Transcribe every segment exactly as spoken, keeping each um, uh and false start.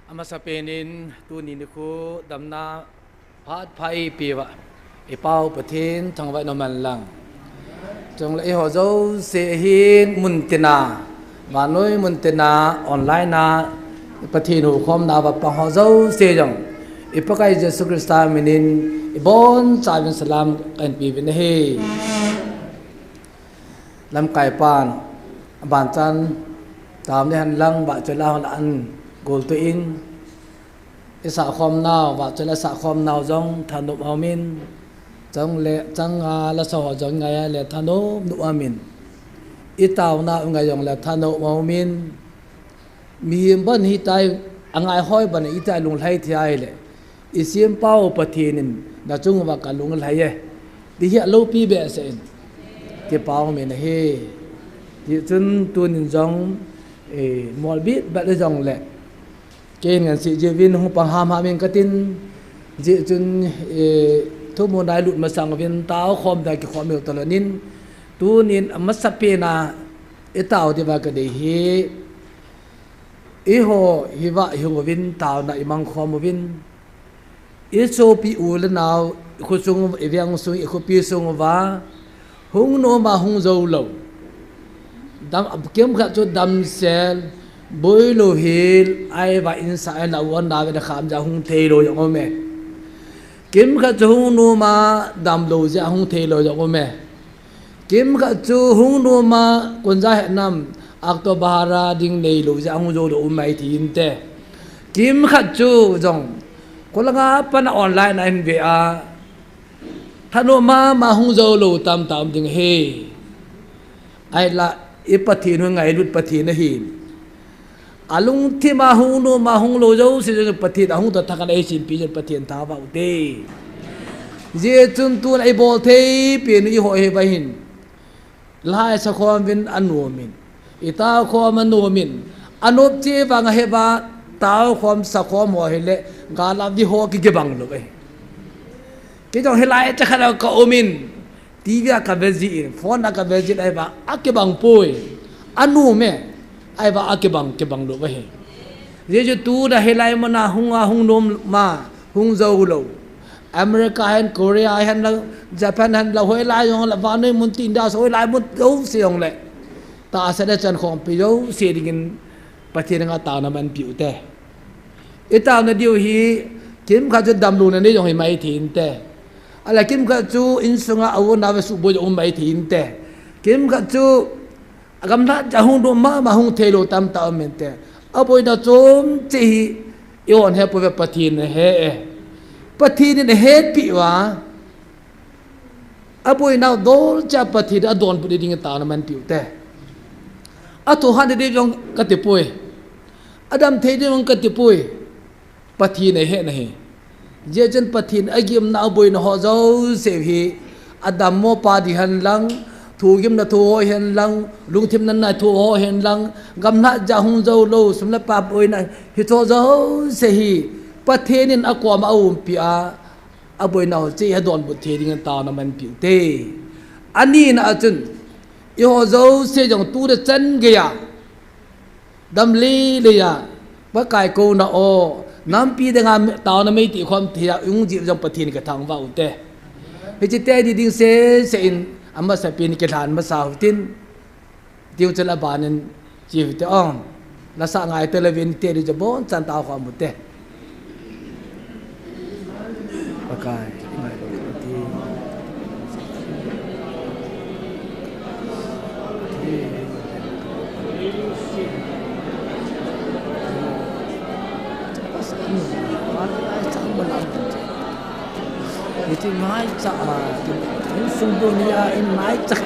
Amasapen in tuni nikho damna phat pha eipeuva, i Pa u Pathen thangvah in umhen lang. Chule eiho jouse ahin muntina, vannoi muntina, online a Pathen hukhomna uva pang ho jouse jong, i Pakai Jesu Christa minin ibonchauvin salam kahin peuvin ahi. Lamkaipan abanchan taona hen lang, vahchoi la hon la an goltoh in, i sahkhomnau, vahchoi la sahkhomnau jong thanop aumin, chule changa lasa ho jong ngai a le thanop nop aumin, i taonau ngai jongle thanop aumin, mihem ban hitia, angai hoi ban hitia lunglhai thei ahile, i Sempa u Pathen in nachung uva kalunglhai e, ti hi alopi behseh in kipa aumin ahi. Tichun tunin jong, eh, molbit bel jongle, kei ngansei jiuvin hung pang hamham inge katin, hijeh chun, eh, thumun a ilut masang uvin taokhom dia kikhom u talon in, tunin amasapen a itao diuva kadei hi, eiho hiva ihung uvin, taona imangkhom uvin, i sopi u le nao, i khosung, i vengsung, i khopi sung uva hung nom a hung jou lou, dam, kimkhat chu damsel, boilou hel, ahivangin sa in la u ana ve le kham jeh a hung thei lou jong um e. Kimkhat chu hung nom a damlou jeh a hung thei lou jong um e. Kimkhat chu hung nom a konja hetnam, October a ding neilou jeh a hung jou lou um mai thei inte. Kimkhat chu jong, kholanga pat a online a hin ve a, thanop mama hung jou lou tamtah um ding ahi. Ahinla, i Pathen u ngailut Pathen ahin, alungthim a hung nom a hung lou jouse jong Pathen ahung toh thakhat a eisempi jeh in Pathen thangvah u hite. Hijeh chun tun a ibol thei pen u eiho hiva hin, lhai sakhom uvin anom in, i taokhom anom in, anop cheh vang ahi va, taokhom sakhom ho hile, gal a vi ho kikibang lou ahi. Kei jong hilai chakhat a ka um in, TV a kave jin, phone a kave jin ahi va, akibang poi. Anom e, ahi va akibang, kibang lou ahi. Hijeh chun tun a hilai mun a hung a hung nom ma, hung jou lou, America hen, Korea hen lang, Japan hen lang, hoilai jong le, vannoi mun tin da, hoilai mun jouse jong le, tahsa le chankhompi jouse dingin Pathen anga taona manpeh u hite. I taona diu hi, kimkhat chu damlouna nei jong hi mai thei inte. Ahile kimkhat chu insunga a u ana ve suhboi jong um mai thei inte. Kimkhat chu agamlhat jeh a hung nom mama hung thei lou tamtah um inte. Aboina chom cheh hi eihon hepouve, Pathen in ahe e. Pathen in ahepeh uva, aboinau dol cheh a Pathen in adonbut dingin taona manpeh u hite. Athohhat ding jong kati poi. Adam thei ding jong kati poi. Pathen in ahe ahi. Hijeh chun Pathen in agimna aboina ho jouse hi, adammo pa ding hen lang, thugimna thu ho hen lang, lungthim natna thu ho hen lang, gamlhat jeh a hung jou lou, sum le pai boina hiche ho jouse hi, Pathen in akom a aumpi a, aboina ho cheh hi adonbut thei dingin taona manpeh u hite. Anina a chun, eiho jouse jong tun a chan geiya, dam lele a, Pakai kouna o, nampi dinga taona meitih khom thei a, hung jih u jong Pathen in kathangvah u hite. Hiche tedi ding sese in, amasapen in kilhan masa u hitin, tiu chule abanin, chi u hite ong. Lasa ngai tale uvin, tedi chu abonchan taokhom u hite. Pakai, i ngailou u hite. Hiti ngaicha, insung dunia in ngaicha.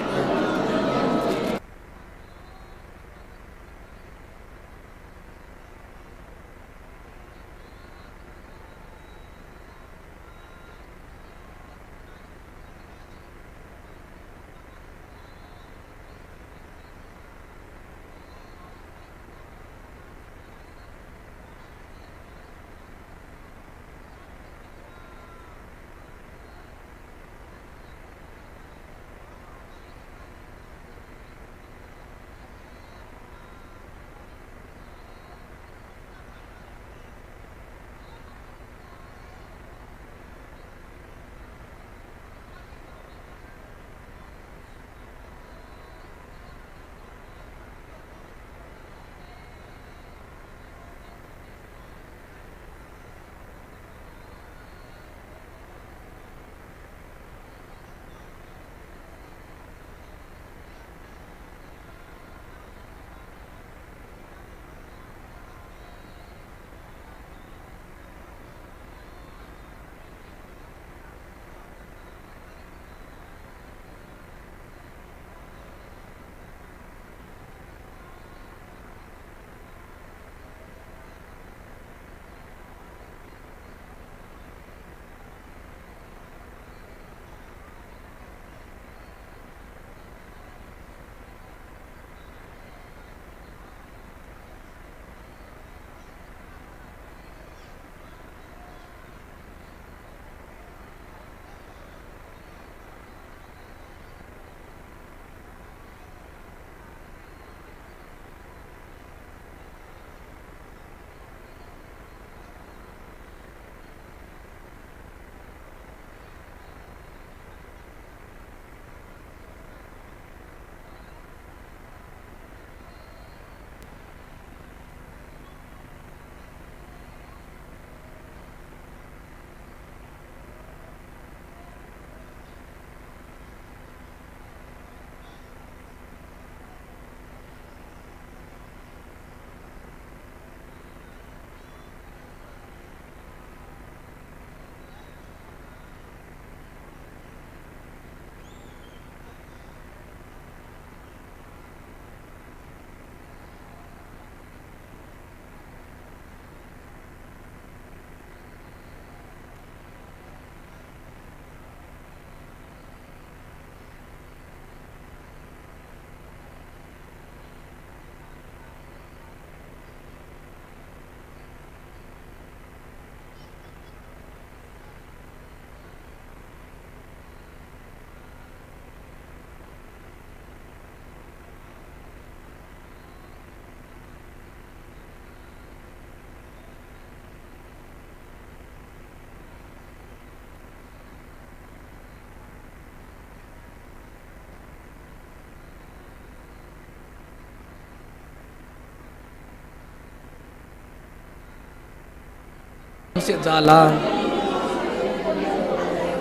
Jala.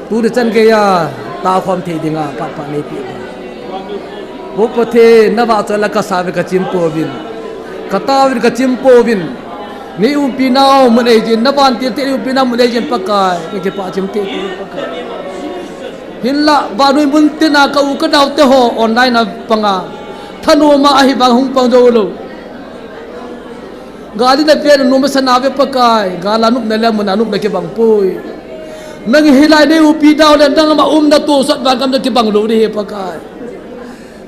Tuni chan geiya takhom thei dinga pat pat neipe. Pu Pathen, navahchoi la kasah uve, kachim pouvin. Katao uvin, kachim pouvin. Nei umpi nau mun eijin, navantil te nei umpi nau mun eijin Pakai. Kakipah chim te Pakai. Hinlah, vannoi mun tina ka u kanao te ho online a panga. Thanoma ahi vang hung pang jou lou. Gal in apen nom asa nave Pakai, gal a nopna le mun a nopna kibang poi. Nang hilai nei umpi nau le nangma umna toh sot vangam na kibang lou ding ahi Pakai.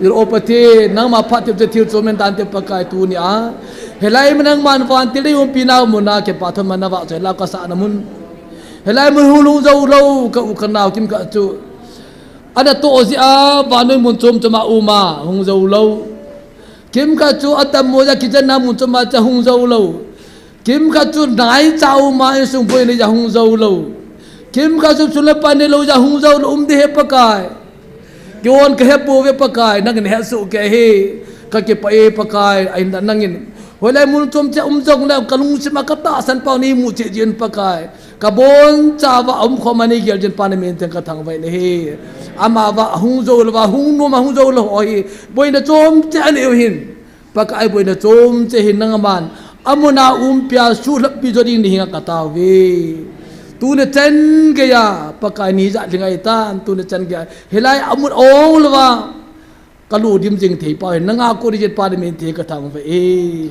Ilo Pathen, nangma phat tep te thil chom in dan te Pakai tunia. Hilai mun nangman vantil nei umpi nau mun a kipathu man navahchoi la kasah na mun. Hilai mun hung lhung jou lou, ka u kanao kimkhat chu. Ana toh jeh a, vannoi mun chom chom a uma, hung jou lou. Kimkhat chu atam mo jeh a kijenna mun chom a cha hung jou lou. Kimkhat chu naicha uma insung boina jeh a hung jou lou. Kimkhat chu chule pan neilou jeh a hung jou lou um ding ahi Pakai. Kihon kahe pouve Pakai, nangin hesoh kei ahi. Kakipah e Pakai, ahinla nangin. Hoilai mun chom cheh um jongle kalungsim a katahsan pau neimu cheh jin Pakai. Kabonchauva umkhom a neigel jin pa namin theng kathangvah in ahi. Amavang hung jou louva, hung nom a hung jou lou ho hi. Boina chom cheh anei u hin. Pakai boina chom cheh hin nangman. Amun a umpia suhlhappi jo ding nahenga katao uve. Tuni chan geiya, Pakai ni ja lingai tan, tuni chan geiya. Hilai amun ong louva. Kalu dim jing thei pa, nanga kori jet pa de min thei kathangvah e.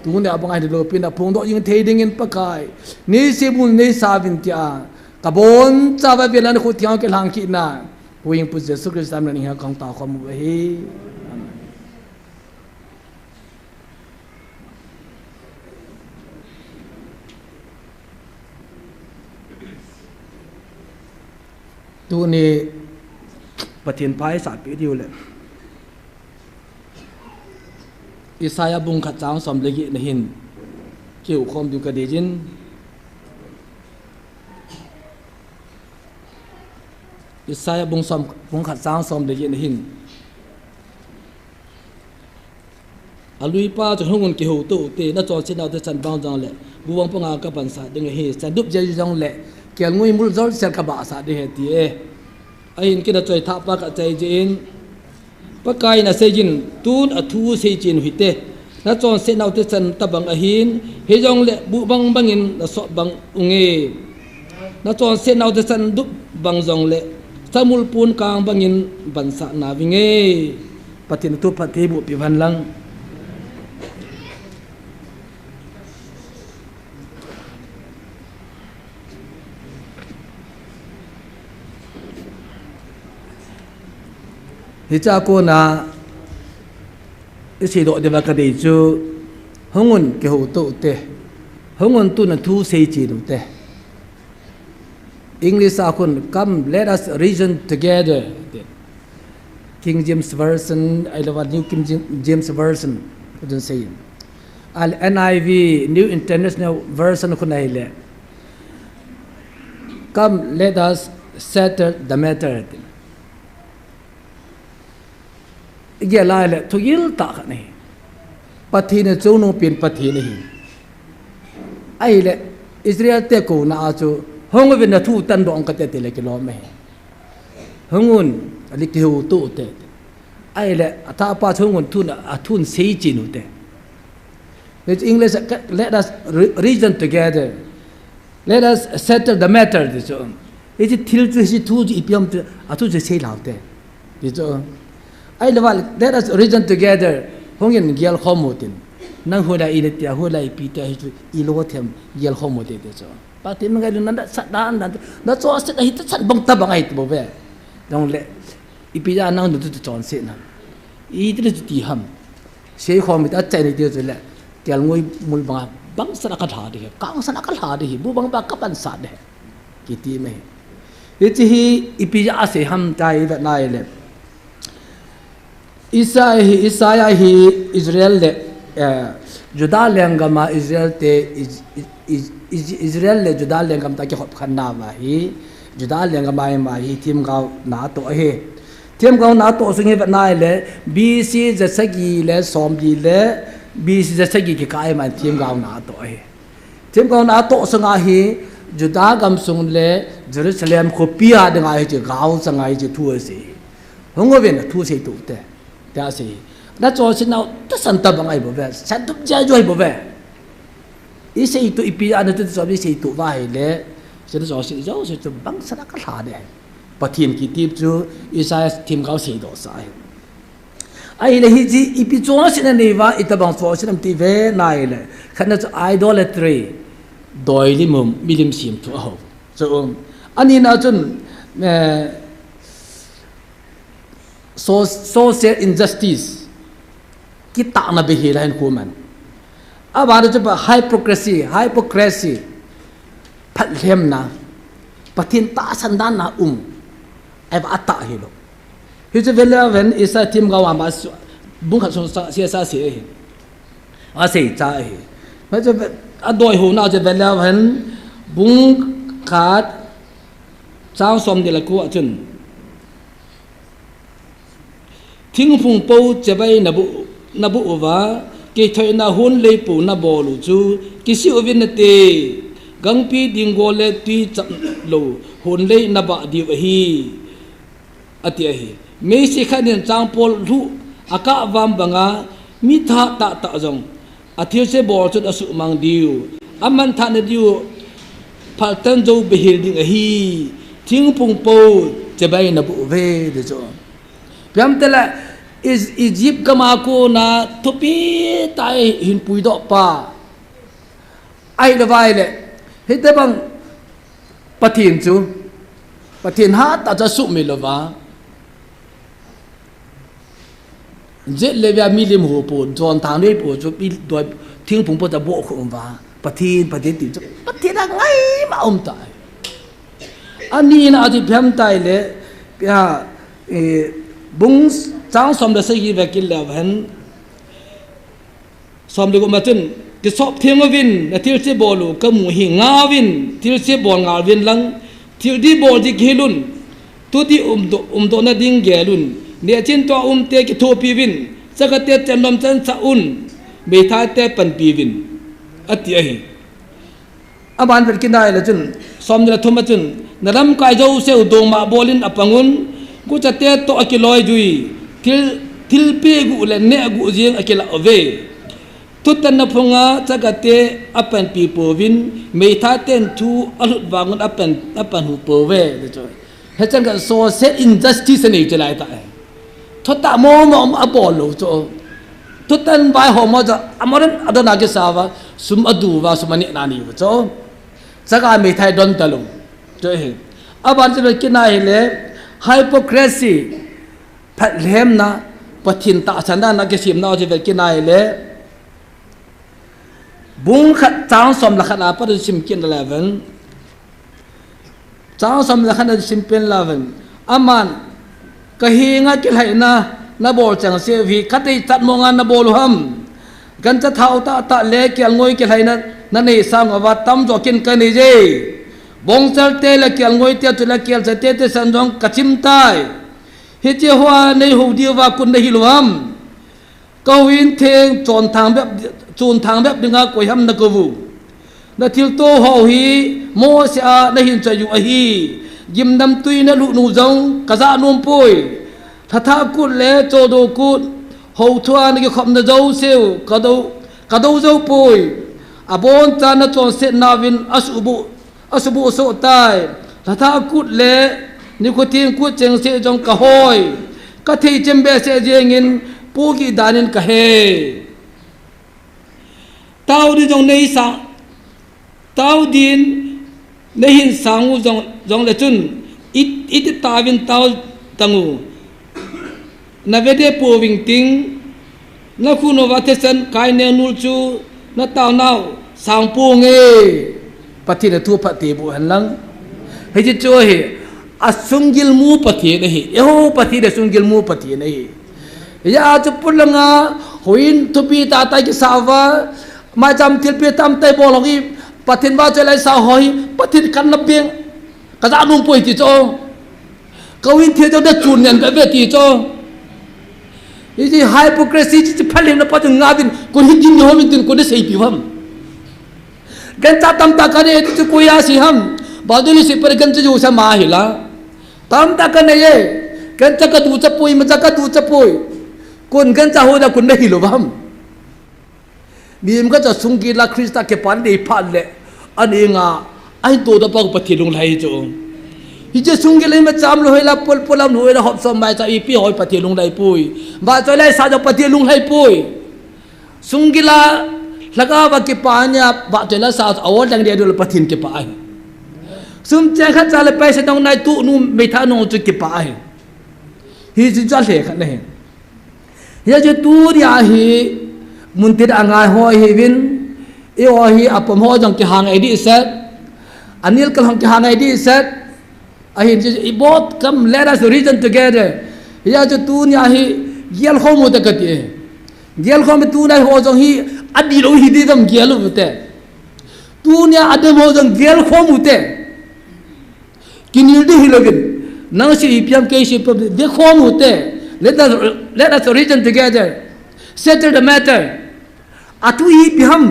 Tuni abang ai lo pina phongdoh jing thei dingin Pakai. Neisem un neisa uvin tia. Kabonchauva vela nakhu thiang kilhang kit na. Huhhingpu Jesu Christa min in kahin taokhom uve. Amen. Tuni Pathen phat isah peh diu le. Isaiah bung khat chang som le get na hin kiu khom diu kadei jin. Isaiah bung som, bung khat chang som le get na hin. Alui pa chu hung un kihouto ute, nachonset nau te chan bang jongle, bu bang panga kapansah ding ahi, chandup jeh jongle, kelngoi mul jolsel kabahsah ding ahi ati e. Ahin kei nachoi thah pa kachai jeh in, Pakai in asei jin, tun athu seichen u hite, nachonset nau te chan tabang ahin, hijongle bu bang bangin nasot bang unge. Nachonset nau te chandup bang jongle, chamul pon kang bangin bansah nauvinge. Pathen thu phatthei boh peh uvin lang. Hiche a kona iseidoh diuva kadei chu, hung un kihouto ute, hung un tun athu seichen ute. English a khun, "Come, let us reason together." King James Version, ahilouva New King Jam-, James Version, khun sei. Ahile N I V, New International Version khun ahile, "Come, let us settle the matter." Igel a ahile, thugil tah khat ahi. Pathen a chungnung pen Pathen ahi. Ahile, Israel te kouna a chu, hung uvin nathu tandoh ing kate tile kilom ahi. Hung un, ale kihouto ute. Ahile, athah pa chu hung un tun, athun seichen ute. English, let us re-, reason together. Let us settle the matter, ti chu. Hiche thil chu, hiche thu chu ipi ham ti, athu chu seilou te. Ti chu. Ahilouva, let us reason together. Hung in gel khom u tin. Nang hoilai ina tia, hoilai ipi tia, hichu ilo them gel khom ute, ti chu. Pathen ngailu nanda sat dan dan. Nachonset ahi tachan bang tabang ahi ti bou ve. Jongle, ipi jeh a nang nathu chu chonset nam. Iti le chu ti ham. Seikhom ita chai ni ti chu le. Kelngoi mul banga, bangsan a kalha ding ahi, kangsan a kalha ding ahi, bu bang banga kapansah ding ahi. Kiti mai. Hiche hi ipi jeh a asei ham tia ivet na ahile. Isaiah hi, Isaiah hi Israel le, eh, Judah lenggam a Israel te, Is-, Is-, Is-, Israel le Judah lenggam te akikhop khen nauva hi, Judah lenggam a ima hi themgao na atoh ahi. Themgao na atoh sung hi vet na ahile, B C ja sagi le somli le, B C ja sagi kikah a ima themgao na atoh ahi. Themgao na atoh sunga hi, Juda gamsung le Jerusalem khopi a dinga hiche gao changa hiche thu asei. Hung uvin, thu seitoh te, tia asei. Nachonsetnau tasan tabang ahi bouve, santup jeh a ahi bouve. Iseitoh ipi a natu chu iseitoh uva ahile, hiche nachonset jouse chu bangsan a kalha ding ahi. Pathen kiti chu Isaiah themgao seidoh sa ahi. Ahile hiche ipi chonsetna nei uva, itobang chonset ham ti ve nahile, khatna chu idolatry, doi lim um, milim semthu aho chu. Anina chun, eh, so-, social injustice, kitahna beihel a hin khu man. Abana chu pa hypocrisy, hypocrisy, phatlhemna, Pathen tahsan dan a um, ahivang atah hilou. Hichu vele uvin Isaiah themgao a ama bung khat sung sa, sia sa se ahi. Asei cha ahi. Hichu ve-, adoi hona chu vele uvin bung khat chang somni le ko a chun, Thingphung po chibai nabuh, nabuh uva, kithoina hunlei po nabol u chu kisih uvin nate, gangpi dinggol le twi chap lou hunlei nabah diu ahi, ati ahi. Meisi khat in changpol lhuh akah vam banga mi tha tahtah jong athilse bol chun asuhmang diu, amanthahna diu phaltan jou beihel ding ahi. Thingphung po chibai nabuh uve ti chu. Ipi ham itile, Is-, Egypt gam a kona thupi tah a hin puidoh pa, ahilou va ahile, hitobang Pathen chu, Pathen hatah chu asuhmil louva, jet le via milim ho po, chonthang nei po chu, pi doi, thingphung po ta bohkhup uva, Pathen, Pathen ti chu, Pathen a ngaima um tai. Anina a chu ipi ham itile, pia, eh, bung chang som le sagi ve kit le hen, som le gup ma chun, kisop theng uvin, nathilse bol u kamu hi ngauvin, thilse bol ngal uvin lang, thildih bol ding kihil un, thudih umdoh, umdohna ding gel un, nehchin tua umte kithopi uvin, chagate chennom chansah un, meithaite panpi uvin, ati ahi. Aban vet kit nahile chun, somni le thum a chun, nalamkai jouseu dongma bolin apang un, guchate toh akiloi jui, thil, thilpeh guh le neh guh jeng akilah uve. Thutanna phunga chagate apanpi pouvin, meithaten thu alhut vangun apan, apanhu pouve, ti chu. Hichan khat social injustice anei chu lai tah e. Thutah momo um abol lou chu. Thutan vaihom ho chu, amodan adon a kisa uva, sum adu uva, sum anehna anei uva chu. Chaga meithai don talou chu ahi. Aban chu vet kit nahile, hypocrisy, phatlhemna, Pathen tahsan dan a kisemna chu vet kit nahile, bung khat chang som le khat a pat sim kit nale uvin. Chang som le khat a sim pen le uvin. Aman, kahenga kilhaina nabol chengse u hi kadeichat monga nabol u ham? Gancha thao tahtah le kelngoi kilhaina nanei sang uva tamjo ken kanei je. Bongchalte le kelngoite chule kelchate thisan jong kachim tai. Hiche hoa neihou diuva kon nahil u ham? Kahouin theng chonthang bep, chonthang bep dinga koi ham nakouvu? Nathilto ho hi mohseh a nahin choi u ahi. Gimnamtwi nalut u jong kajah nom poi. Lhathah kut le chodo kut, houthua nakikhopna jouseu kadou, kadou jou poi. Abonchan nachonsetna uvin asuhboh, asuhboh soh tai. Lhathah kut le nikho theng kut chengse jong kahoi. Kathei chem behseh jengin pohgih danin kahe. Tao din jong neisa, tao din neihin sang u jong, jongle chun, it, iti tauvin tao tangu. Navede pouving ting, nakhut uva thisan kai nengnul chu nataonau sang ponge. Pathen in thu phatthei boh hen lang. Hiche chu ahi, asunggil mu Pathen ahi. Eiho Pathen asunggil mu Pathen ahi. Hijeh a chu pulanga houin thupi tahtah kisa uva, maicham thilpeh tamtah bol ho hi, Pathen vahchoi laisa ho hi, Pathen kanna beng, kajah nom poi ti chu. Kahouin thil jong nachun nen veve ti chu. Hiche hypocrisy, hiche phatlhemna pa chu ngauvin, kon hi din ho min tin kon naseipi u ham? Gancha tamtah kanei ti chu koi a sei ham. Bible a sei pa gancha chu sa ma hi la. Tamtah kanei e. Gancha kaducha poi, imacha kaducha poi. Kon gancha ho da kon na hilou ham. Mihem khat chu sunggil a Christa kipana dei phat le, aninga, ahin todoh pa Pathen lunglhai chu. Hiche sunggil a imacha umlou hoi la, pol pol umlou hoi la, hop som mai cha ipi hoi Pathen lunglhai poi. Vahchoi la sa jong Pathen lunglhai poi. Sunggil a lhagao va kipana, vahchoi la sa a ol dang dia dul Pathen kipah ahi. Sum cheng khat cha le paisa dong nai tu nu meitha nu chu kipah ahi. Hichu chu alhekhat ahi. Hijeh chun tunia hi muntin a ngai ho ihiuvin, eiho hi apom ho jong kihang ngai dehset, anilkal hung kihang ngai dehset, ahin chu i both come, let us reason together. Hijeh chun tunia hi gelkhom u te kati. Gelkhom tunia ho jong hi adih lou hi ding dam gel u te. Tunia adem ho jong gelkhom u te. Kinel ding hilouvin. Nang sei ipi ham, kei sei ipi ham, vekhom u te. Let us, let us reason together. Settle the matter. Athu ipi ham.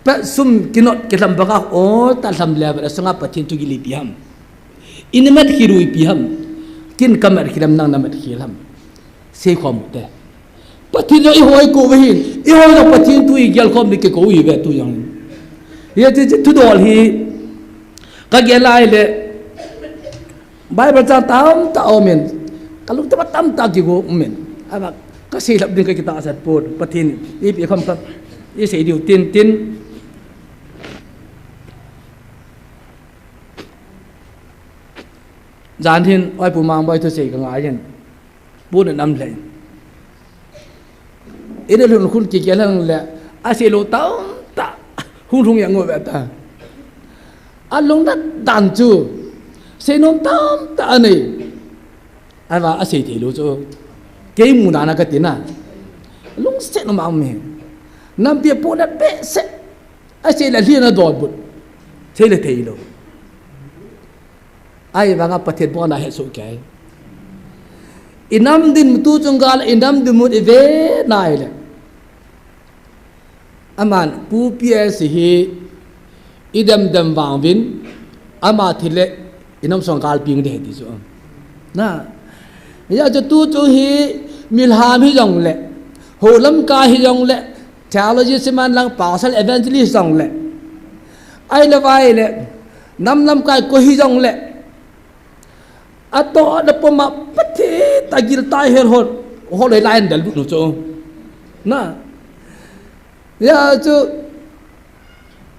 Pa sum kinot kilham banga o ta lham le ba sunga Pathen thu gil ipi ham. Inamat khel u ipi ham. Kin kamat khel ham, nang namat khel ham. Seikhom u te. Pathen jong ihoi kou ve hin, ihoi jong Pathen thu igel khom ding kikou ive tu jong. Hiche, hiche thudol hi kagel lai le Bible chang tamtah aumin, kalungthim a tamtah kigo umin. Ama kaseilhap ding kakitahsan pon, Pathen ipi khom kha isei diu tin tin. Jan hin, oi Pu Mangboi thusei kangai jin. Pu na nam le. Ina lhun khun kigel lang le, asei lou tamtah, hung lhung jeng u ve ta. Alung nat dan chu, seinom tamtah anei. Ahivang asei thei lou chu. Kei muna na kati na. Lungset nom a um e. Nampi a pu na behseh. Asei le lhin a dol but. Thei le thei lou. Ahivanga Pathen pona hesoh kei. Inam dinmun tu chunggal, inam dinmun ive nai le. Aman, Pu P S hi idem dem vang uvin, ama thi le inam song gal ping de ti chu. Na, hijeh chun tu chu hi milham hi jong le, ho lamkai hi jong le, theology siman lang pastor evangelist jong le. Ahile vai le, nam lamkai koi hi jong le. Atoh na puma Pathen tah gil tah hel hol, hol lai lai an dal lut nu chu. Na. Hijeh chun,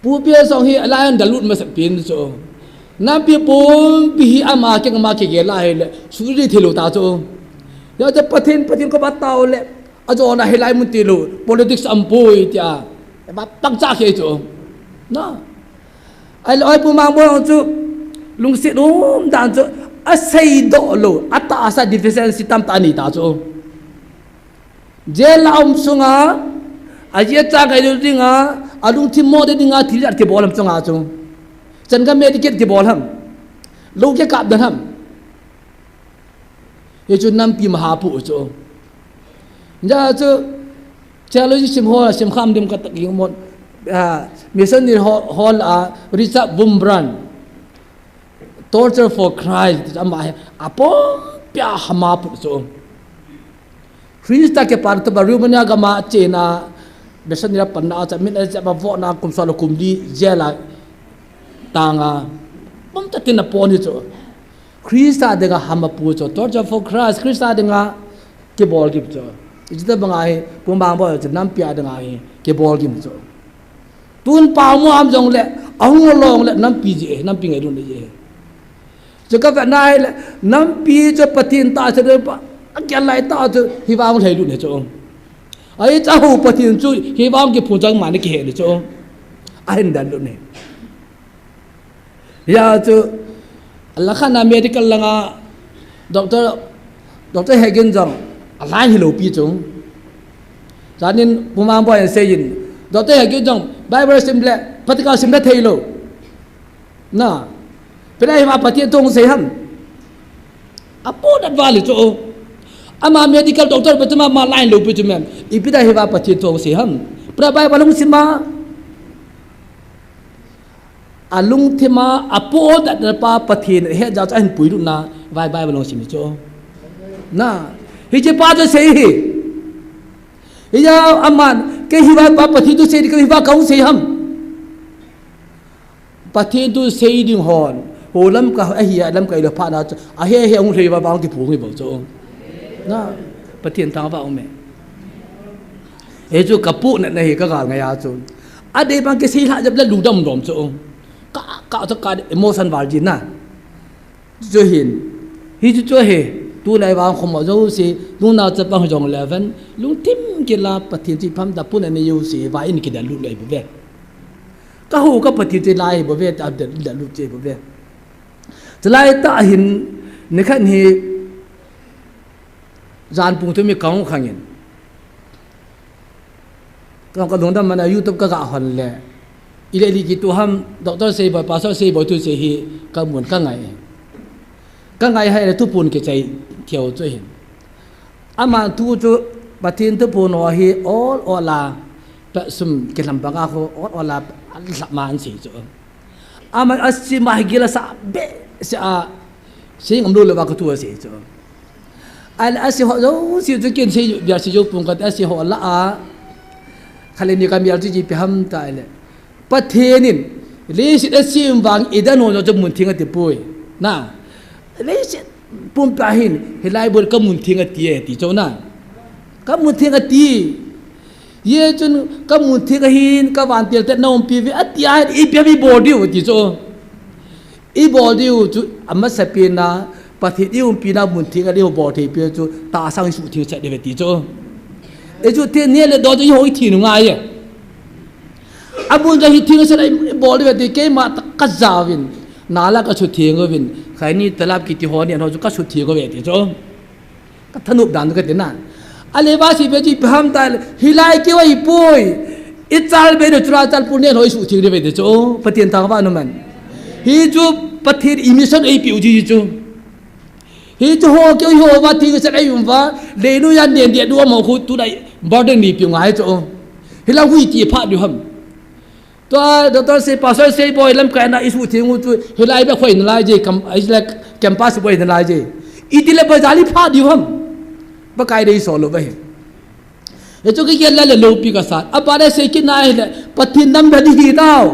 Pu P S jong hi lai an dal lut masat pen chu. Nampi pumpi hi ama keng ama kigel a hile, suri thei lou ta chu. Hijeh chun Pathen, Pathen koma tao le, ajona hilai mun tilou, politics aum poi tia. Eba pangcha khe chu. Na. Ahile oi Pu Mangboi jong chu, lungset um dan chu, aseidoh lou, atahsa deficiency tamtah anei ta chu. Jail a um sunga, ajeh a chang kai lou dinga, alungthim mo de dinga, thil jat kibol ham chunga chu. Chan ka medicate kibol ham. Lou kikap dan ham. Hichu nampi maha pu chu. Hijeh chun, theology sim hol, sim kham dim kata ki mon, ah, missionary hol, hol a, Richard Wurmbrand. Torture for Christ, ama hi, apumpi a hama pu chu. Christa kipana toh ba Romania gam a chena, missionary panna a cha, min a cha ba vona kum sot le kum li jail a tanga. Pumtah tin apon hi chu. Christa dinga hama pu chu, torture for Christ, Christa dinga kibol gim chu. Hiche tobang a hi, Pu Mangboi chu nampi a dinga hi, kibol gim chu. Tun pao mo am jong le, ahung long le, nampi jeh, nampi ngailutna jeh. Chu ka vet na hile, nampi chu Pathen tah chu pa, agel lai tah chu, hivang lhai lut ne chu. Ahi chu ho Pathen chu, hivang kiphun chang mani kihe ne chu. Ahin dal lut ne. Hijeh chun, alakhan a medical langa, Doctor, Doctor Hagin jong, aline hilou pi chu. Janin, Pu Mangboi in seiyin, Doctor Hagin jong, Bible sim le, practical sim le thei lou. Na, ipi dinga hiva Pathen thu sei ham. Apo dat vale chu. Ama medical doctor pa chu ama line lou pi chu mem. Ipi dinga hiva Pathen thu sei ham. Ipi dinga Bible hung sim a. Alungthima apohna pa Pathen ahet jeh chu ahin puilut na, vai Bible long sim chu. Na, hiche pa chu sei hi. Hiya aman, kei hi vai pa Pathen thu sei ding, kei hi vai kahung sei ham. Pathen thu sei ding hon, ho lamkai, ahi a lamkai le phat na chu, ahe he hung lhei va vang kipu ngi bou chu. Na, Pathen thangvah um e. Hichu kapohnat na hi kagal ngai a chu. Adeh bang kisei lha jep le lungdam dom chu. Ka, ka chu ka emotion val jin na. Chu hin. Hichu chu hi. Tulai vang khom jouse, nunao chapang jong le ven. Lungthim kila Pathen chu ipi ham da pun ani jouse, va in kidel lut lei bou ve. Kahu ka Pathen chu lai bou ve, ta del, del lut che bou ve. Chulai tah hin, nikhat hi, jan pung thum hi kahung khang in. Ka, kalungdam man a YouTube kaga hon le. Ile li kitu ham, Doctor Seiboi, Pastor Seiboi thu sei hi kamun kangai. Kangai hai le thupun kichai thei u chu hin. Aman thu chu Pathen thupun ho hi ol ol a, peh sum kilham banga ho ol ol a, alhah man sei chu. Aman asim a hi gil asa behseh a, sei ngam lou le va kathu asei chu. Ahile asei ho jouse chu ken sei, bia sei jou pung kate asei ho lah a. Khat le ni kamel chu ipi ham tile. Pathen in, leiset asem vang Eden ho chu mun theng ati poi. Na. Leiset pumpi a hin, hilai bou kamun theng ati e, ti chu na. Kamun theng ati. Hijeh chun kamun theng ahin, kavantil te na umpi uve, ati a hin, ipi ham ibol diu, ti chu. Ibol diu chu, amasapen a, Pathen iumpi na mun theng a, ibol thei pen chu, tahsa isuh theng sah diu ve, ti chu. Ichu theng neh le don chu, iho ithi u ngai e. Amun chu hi theng sah ibol diu ve, ti keima ta kajao vin. Nala kasutheng uvin. Khaini talap kiti ho ni an ho chu kasutheng uve, ti chu. Kathanop dan kati na. Ahile va sei ve chu ipi ham tile, hilai keu ahipoi. Ichal be diu chula chal pul nen ho isuh theng diu ve ti chu. Pathen thangvah un man. Hichu Pathen imission eipeh u ji chu. Hichu ho keu hi ho va theng sah eium uva. Leinu a nen dia du am ho khu tulai burden ni piu ngai chu. Hilai hui ti pha diu ham. Tua, Doctor Sei, Pastor Seiboi lamkai na isuh theng u chu, hilai beh khoi nalai je, kam, ahile campus boi nalai je. Itile bazar li pha diu ham. Pakai dei solo ba hi. Hichu kigel le le loupi kasa. Abana sei kit na hile, Pathen nam bedi hi tao.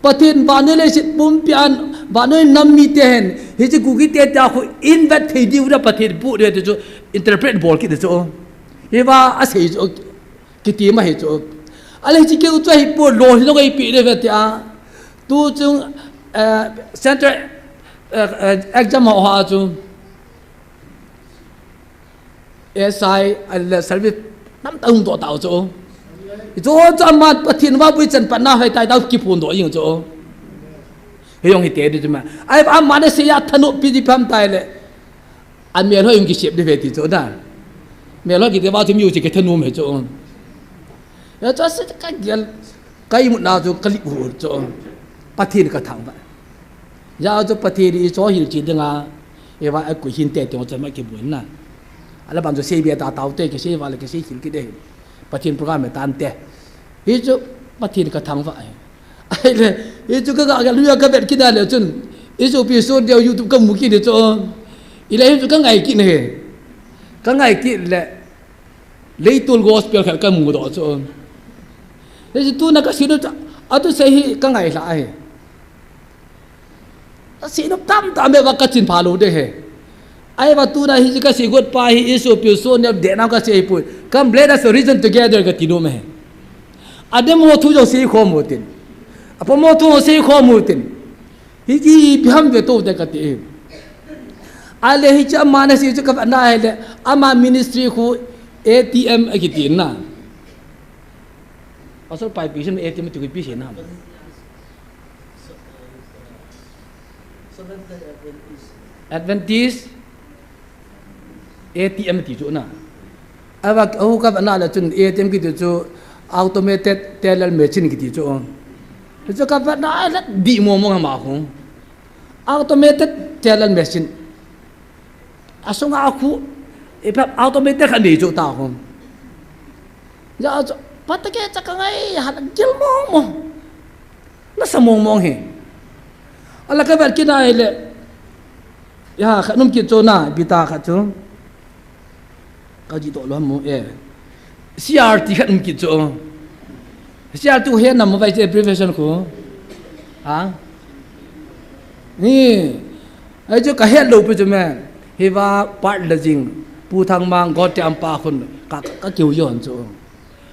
Pathen vannoi leiset pumpi a, vannoi nam mite hin. Hichu Kuki te ta khu invite thei diu da Pathen pu de chu interpret bol kit de chu. Hiva asei chu. Kiti ma hi chu. Ahile hiche keu chu ahipoi, lolhin jong eipeh diu ve tia. Tu chung, eh, central, eh, eh, exam ho ha chu. S I, ahile service tamtah hung doh tau chu. Chu chu aman Pathen vahpui chan pat na hoi tai tau kiphong doh jing chu. Hijong hite di chu ma. Ahile aman asei a thanop pi di pam tai le. Amel ho jong kisep di ve ti chu da. Mel ho kiti va chu mi u chu kithanom hi chu. Hijeh chun asei kagel, ka imutna chu kalip u chu. Pathen kathangvah. Hijeh chun Pathen in icho hilchet dinga, eiva akoi hinte ti jong chu ma kibol na. Ahile ban chu sei be ta tau te kisei va le kisei hil kit de. Pathen program e tante. Hichu Pathen kathangvah e. Ahile, hichu kaga, kaga luya kavet kit a le chun. Isopi son dia YouTube kamu kit le chu. Ahile hichu kangai kit ne. Kangai kit le. Leitol gospel khat kamu doh chu. Hichu tuna kasei u chu. Athusei hi kangai lha ahi. Asei nop tamtah me va kachin pha lou de he. Ahivang tuna hi kasei got pa hi isopi u son neo de nau kasei poi. Come, let us reason together kati nom e. Adem ho thu jong sei khom u tin. Aphamo thu jong sei khom u tin. Hiti ipi ham ve to te kati e. Ahile hiche ama nasei chu kavet na ahile. Ama ministry khu A T M akiti na. Pastor Paipi sin A T M ti khu ipi sei na. Adventist A T M ti chu na. Ahivang, ahu kavet na le chun A T M kiti chu automated teller machine kiti chu. Chu kavet na le dih mong mong ama khu. Automated teller machine. Asunga khu, ipi automated khat nei chu ta khu. Hijeh chun, phatah kei cha kangai, ha gel mong mong. Na Sa mong mong hi. Ala ka vet kit nai le. Ya, khat um kit chu na, bita khat chu. Ka ji to lo mo e. C R T khat um kit chu. C R T he nam mo vai che abbreviation ko. Ha? Ni. Ai chu ka het lo pu chu me. Hiva part la jing. Pu Thangmang got te am pa khun. Ka, ka kiu yon chu.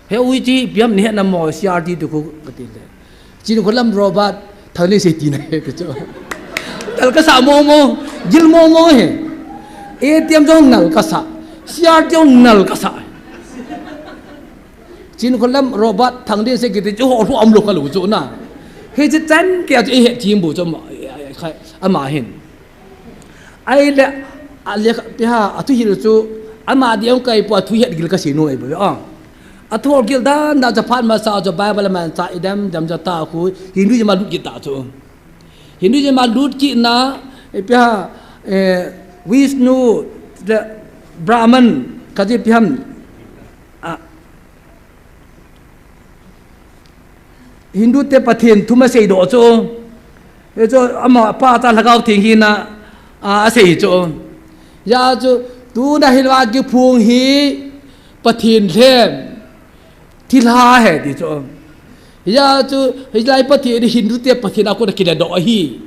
He ui ti piam ni he na mo C R T tu khu ka ti le. Chinkholam Robert Thangninsei ti na he ka chu. Nal ka sa mo mo, gil mo mo he. A T M jong nal ka sa. C R T jong nal ka sa. Chinkholam Robert Thangninsei kiti chu ho hlu am lo ka lo chu na. He chi chan ke chu he chi bu chu ma, ama hin. Ai le, a le, pi ha, a thu hil chu, ama di ong kai po a thu het gil ka si nu ai bo, a. A thu gil dan dan cha phat ma sa cha Bible man cha idem, dem cha ta khu, Hindu ma lut kit ta chu. Hindu ma lut kit na, e pi ha, eh, Vishnu, the Brahman, ka ji pi ham, a, Hindu te Pathen thu ma sei do chu. He chu ama pa cha Lhagao Theng hi na, a, a sei chu. Ya chu, tu na hin va ki phung hi Pathen lhem. Thilha he ti chu. Ya chu, hi lai Pathen Hindu te Pathen a ko na ki le do hi.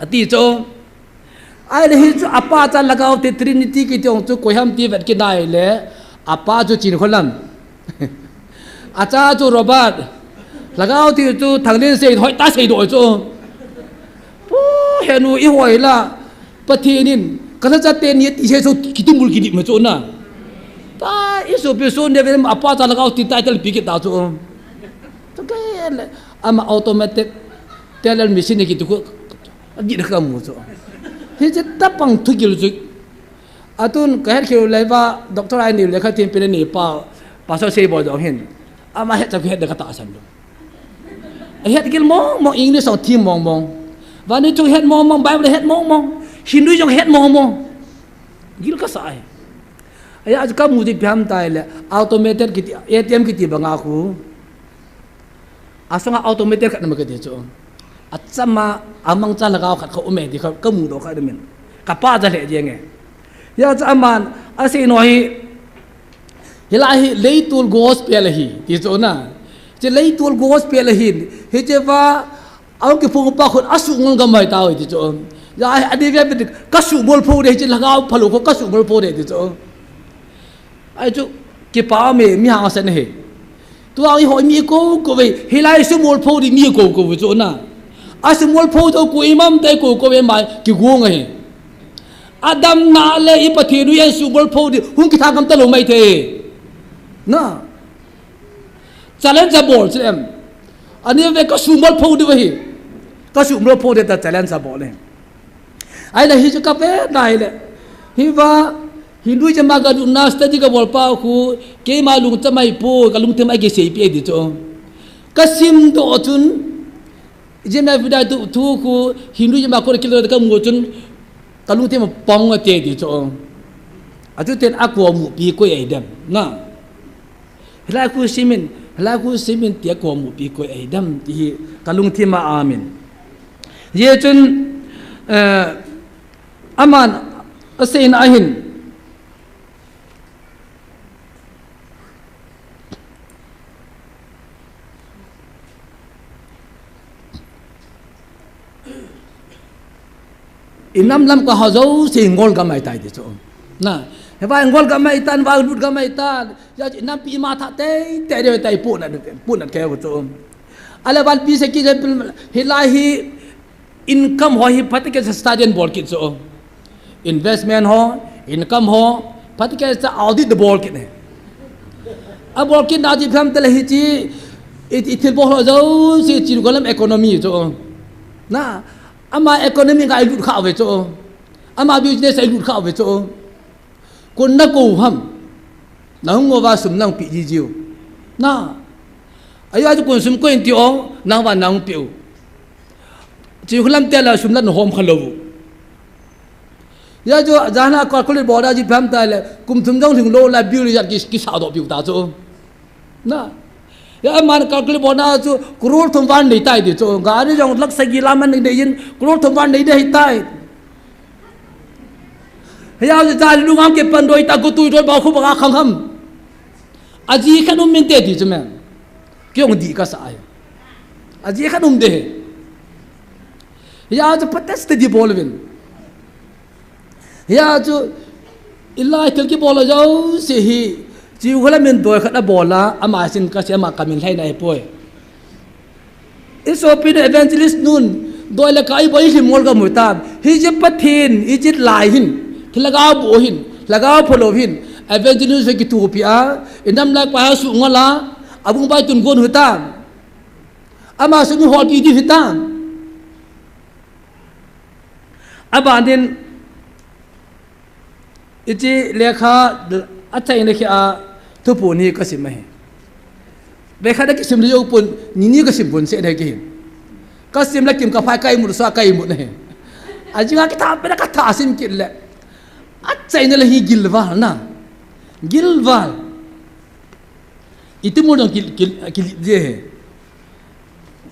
A ti chu. Ai le hi chu apa cha Lhagao Theng Trinity kiti ong chu koi ham ti vet kit nai le apa chu Chinkholam. A cha chu Robert. Lhagao Theng chu Thangninsei hoi ta sei do chu. Pu he nu i hoi la Pathen in ka la cha te ni ti se chu kiti mul kiti ma chu na. Ta i su pi su ne ve apa cha Lhagao Theng title pi kit ta chu. Chu ke le ama automatic teller machine kiti khu A git ka mu chu. Hi che tapang thu gil chu. Atun ka het kheu lai va, doctor ai ni le kha tin pin ni pa, pastor sei bo jong hin. Ama het cha het de ka ta san do. A het gil mong mong, English ong thi mong mong. Vani chu het mong mong, Bible het mong mong. Hindu jong het mong mong. Gil ka sa ai. Aya chu ka mu ji piam tai le, automated kiti, A T M kiti banga khu. Asunga automated khat na ma ka ti chu. Achama amang cha lhagao khat kha um e ti kha ka mu do kha de min. Ka pa cha le jeng e. Ya cha aman a sei no hi. Hilai hi leitul gospel hi ti chu na. Che leitul gospel hi. Hi che va au ki phung pa khun a su ngol gam mai ta ti chu. Ya a ni ve ka su bol pho de che lhagao phalo ko ka su bol pho de ti chu. Ai chu, kipa me, mi hangsan he. Tua i hoi mi ko ko ve, hilai sumol pho di mi ko ko ve chu na. A sumol pho to ko imam te ko ko ve mai, ki go ngai. Adam na le i Pathen u yen sumol pho di, hung ki thang kam ta lo mai the. Na. Challenge a bol chu em. Ani ve ka sumol pho di ve hi. Ka sumol pho di ta challenge a bol em. Ai la hi chu ka ve nai le. Hi va, Hinduism a ka lutna study ka bol pa khu, keima lungcham ahi po, ka lungthim a kisei pi ahi ti chu. Ka sim doh chun, Jim F. Dai tu, thu khu, Hinduism a ko kilo ka mu chun, ka lungthim a pong ati ti chu. A chu ten a ko mu pi ko ahi dem, na. Hilai khu simin, hilai khu simin tia ko mu pi ko ahi dem ti hi, ka lungthim a amin. Ye chun, eh, Aman a seina ahin. Inam lam ka ha jouse ngol gam ahi tai ti chu. Na, heva ngol gam ahi tan, va lut gam ahi tan. Ya inam pi ma tha tei, tei de tai pu na, pu na ke chu. Ala van pi se ki je pil, hilai hi Income ho hi phatecha study in bol kit chu. Investment ho, income ho, phatecha audit bol kit ne. A bol kit na chi pham tele hi chi, i, i thil bol ho jouse chi ko lam economy chu. Na, ama economy ka i lut kha ve chu. Ama business i lut kha ve chu. Kon na ko ham. Na hung ngova sum nang pi ji jiu. Na. Ayo aju kon sum ko in ti o, nang va nang pi u. Chi khu lam te la sum la na hom kha lo. Ya jo jana calculate bol da ji pham ta le, kum thum jong thing lo la bill ya ki, ki sa do pi u ta chu. Na. Ya, aman calculate bolna chu crore thum val nei tai ti chu. Gari jong lakh sagi lam anei in crore thum val nei ding ahitai. Hijeh chun lungam kipan doi ta, gotui doi bou khu banga khang ham. Ajeh khat um inte ti chu me. Kei jong dih kasa ahi. Ajeh khat um ding ahi. Hijeh chun phatecha dih bol uvin. Hijeh chun, hilai thil kibol jouse hi, chi khu le min doi khat abol a, ama sin kasei, ama kamin lhaina ahipoi. I sopi nu evangelist nun, doi le kai bol i hlim ngol kamu tan. Hiche Pathen, hiche lai hin, thil lhagao boh hin, lhagao phalou hin, evangelist hi kithopi a, i nam lai pa ha suh ngol a, abung bai tun gon hitan. Ama sung holpi ding hitan. Abanin, hiche lekha achaina khi a thuphon hi kasim ahi. Lekha da kisim le jou pon, ni ni kasim pon se dai kihin. Kasim le kim kaphai kaimut sa kaimut ahi. Ajing a kitha pe na katha sim kit le. Achaina le hi gilval na. Gilval. Iti mul jong kil, kil, kil je he.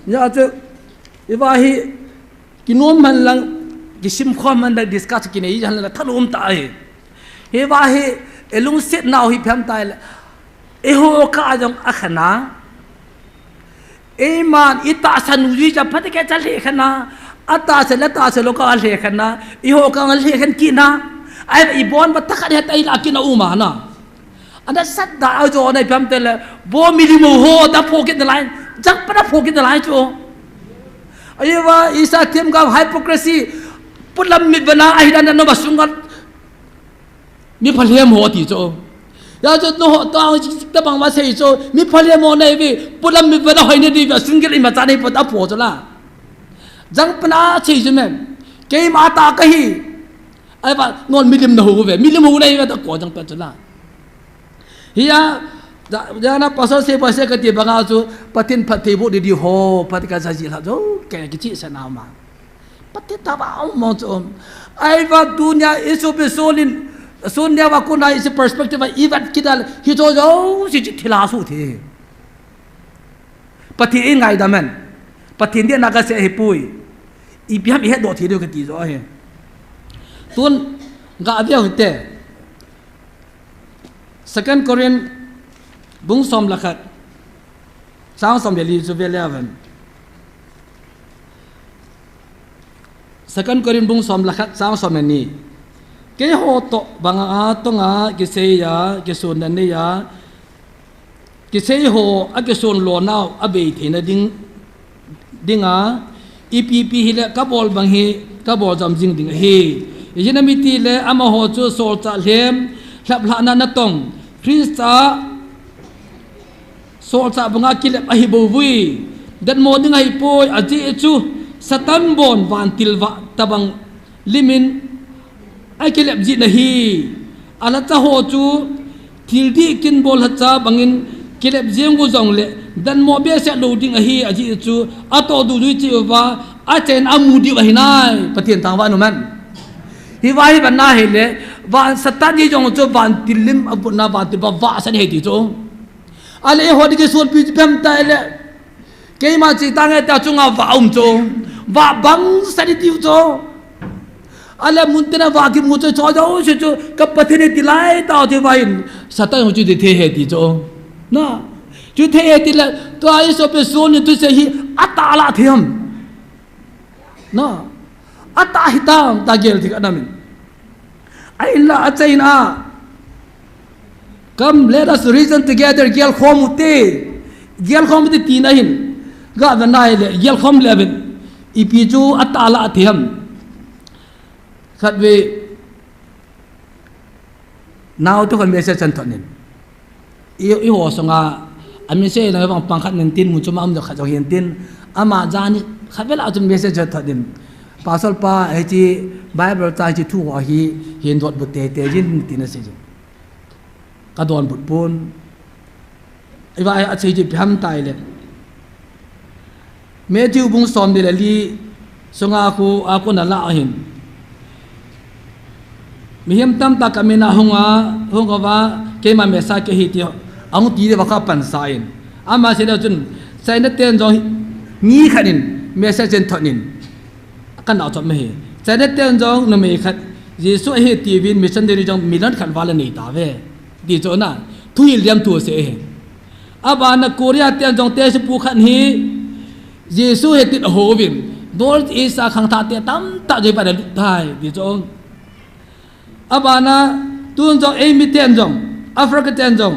Hijeh chun, hiva hi, kinom man lang, kisim khom man lang, discuss kinei jan lang, thalom ta ahi. Hiva hi, i lungset nau hi phem tai le, eiho kah jong akhen a. Eiman, i tahsan u jui cha phat kei cha lhekhen a. Atahsan le tahsan lou kah lhekhen a. Eiho kah lhekhen kit na. Ahi, i bon ba takhat he tai la kit na uma na. Ana sat da a jo na i pem te le, bo milim ho da pho kit nalai, jang pa da pho kit nalai chu. Ahi va, isa them ga hypocrisy, pulam mi bana ahi dan no ba sungat, mi phalhem ho ti chu. Ya chu no ho ta, ta bang va sei chu, mi phalhem ho nei vi, pulam mi bana hoi nei di va sungil i ma cha nei po ta pho chu la. Jang pa na sei chu men, keima ta kahi. Ahi va, non milim na ho ve, milim ho nei ve ta ko jang pa chu la. Hia, ja, jana pasal se pasal kati banga chu, Pathen phattheiboh didi ho, Pathen ka jaji la jo, ke kichi sa na ma. Pathen ta ba mo chu. Ahi va dunia isu pe solin, sunia va kuna isi perspective va ivat kidal, hi jo jo, si chi thila su the. Pathen i ngaidam hen. Pathen dia na kase hi pui. Ipi ham i hetdoh thei diu kati jo hi. Tun, ga via hute. Second Corinth bung som le khat, chang som le li chu ve le aven. Second Corinth bung som le khat, chang som le ni. Keiho toh banga tonga kisei a, kisun na nei a, kisei ho a kisun lo nau a bei theina ding, dinga, ipi pi hile ka bol bang hi, ka bol jam jing ding ahi. Ijeh inem itile amaho chu solchah lhem, lhaplhahna natong, Christa solchah banga kilep ahi bou vin, datmo ding ahi poi, ajeh chu Satan bon vantil vah tabang limin akilep jin ahi. Alhacha ho chu thil dih kin bol lhacha bangin kilep jeng u jongle, datmo behseh lou ding ahi, ajeh chu atoh duh jui cheh uva, achen amu diu ahi nai, Pathen thangvah in um hen. Hiva hi bana hile, van Satan hi jong chu vantil lim abutna vantil vah vahsa ahi ti chu. Ale eiho ding kisunpi chu pem tai le. Keima chi tange ta chunga vah um chu. Vah bang sadi tiu chu. Ale mun tina vah kimu chu cho jo si chu ka Pathen ti lai ta ti vain. Satan chu ti thei he ti chu. Na. Chu thei he ti le tua iso pe sun ni tu se hi ata la thiam. Na. Ata hitam ta gel ti ka namin. Ahinla achaina. Come, let us reason together, gelkhom ute. Gelkhom ute tina hin. Ga ve nai le, gelkhom le ven. Ipi chu ata la athem. Khat ve. Nau tu kan message chan thonin. I, i ho sunga, a message na vang pang khat nin tin, mun chuma um khat jong hin tin. Ama jani, khat vela chun message chan thonin. Pastor pa, hichi Bible cha hichi thu ho hi, hin dot bu te te jin tin a sei jin. Ka donbut pon. Iva a sei ji piham tai le. Matthew bung som ni le li sunga khu a kona la ahin. Mihem tamtah ka mina hunga, hunga va, keima Messiah kahi ti, ahung ti le va kha pansa in. Ama seina chun, China ten jong mi khat in message in thot in, kana chom hi. China ten jong numei khat Jesu ahi tiuvin missionary jong million khat val anei tauve. Ti chu na, thuhil diam thu asei hi. Abana Korea ten jong test pu khat hi Jesu ahi tin ahouvin, North East a khangthah te tamtah jong ipa da lut tai, ti chu. Abana, tun jong eimi ten jong, Africa ten jong,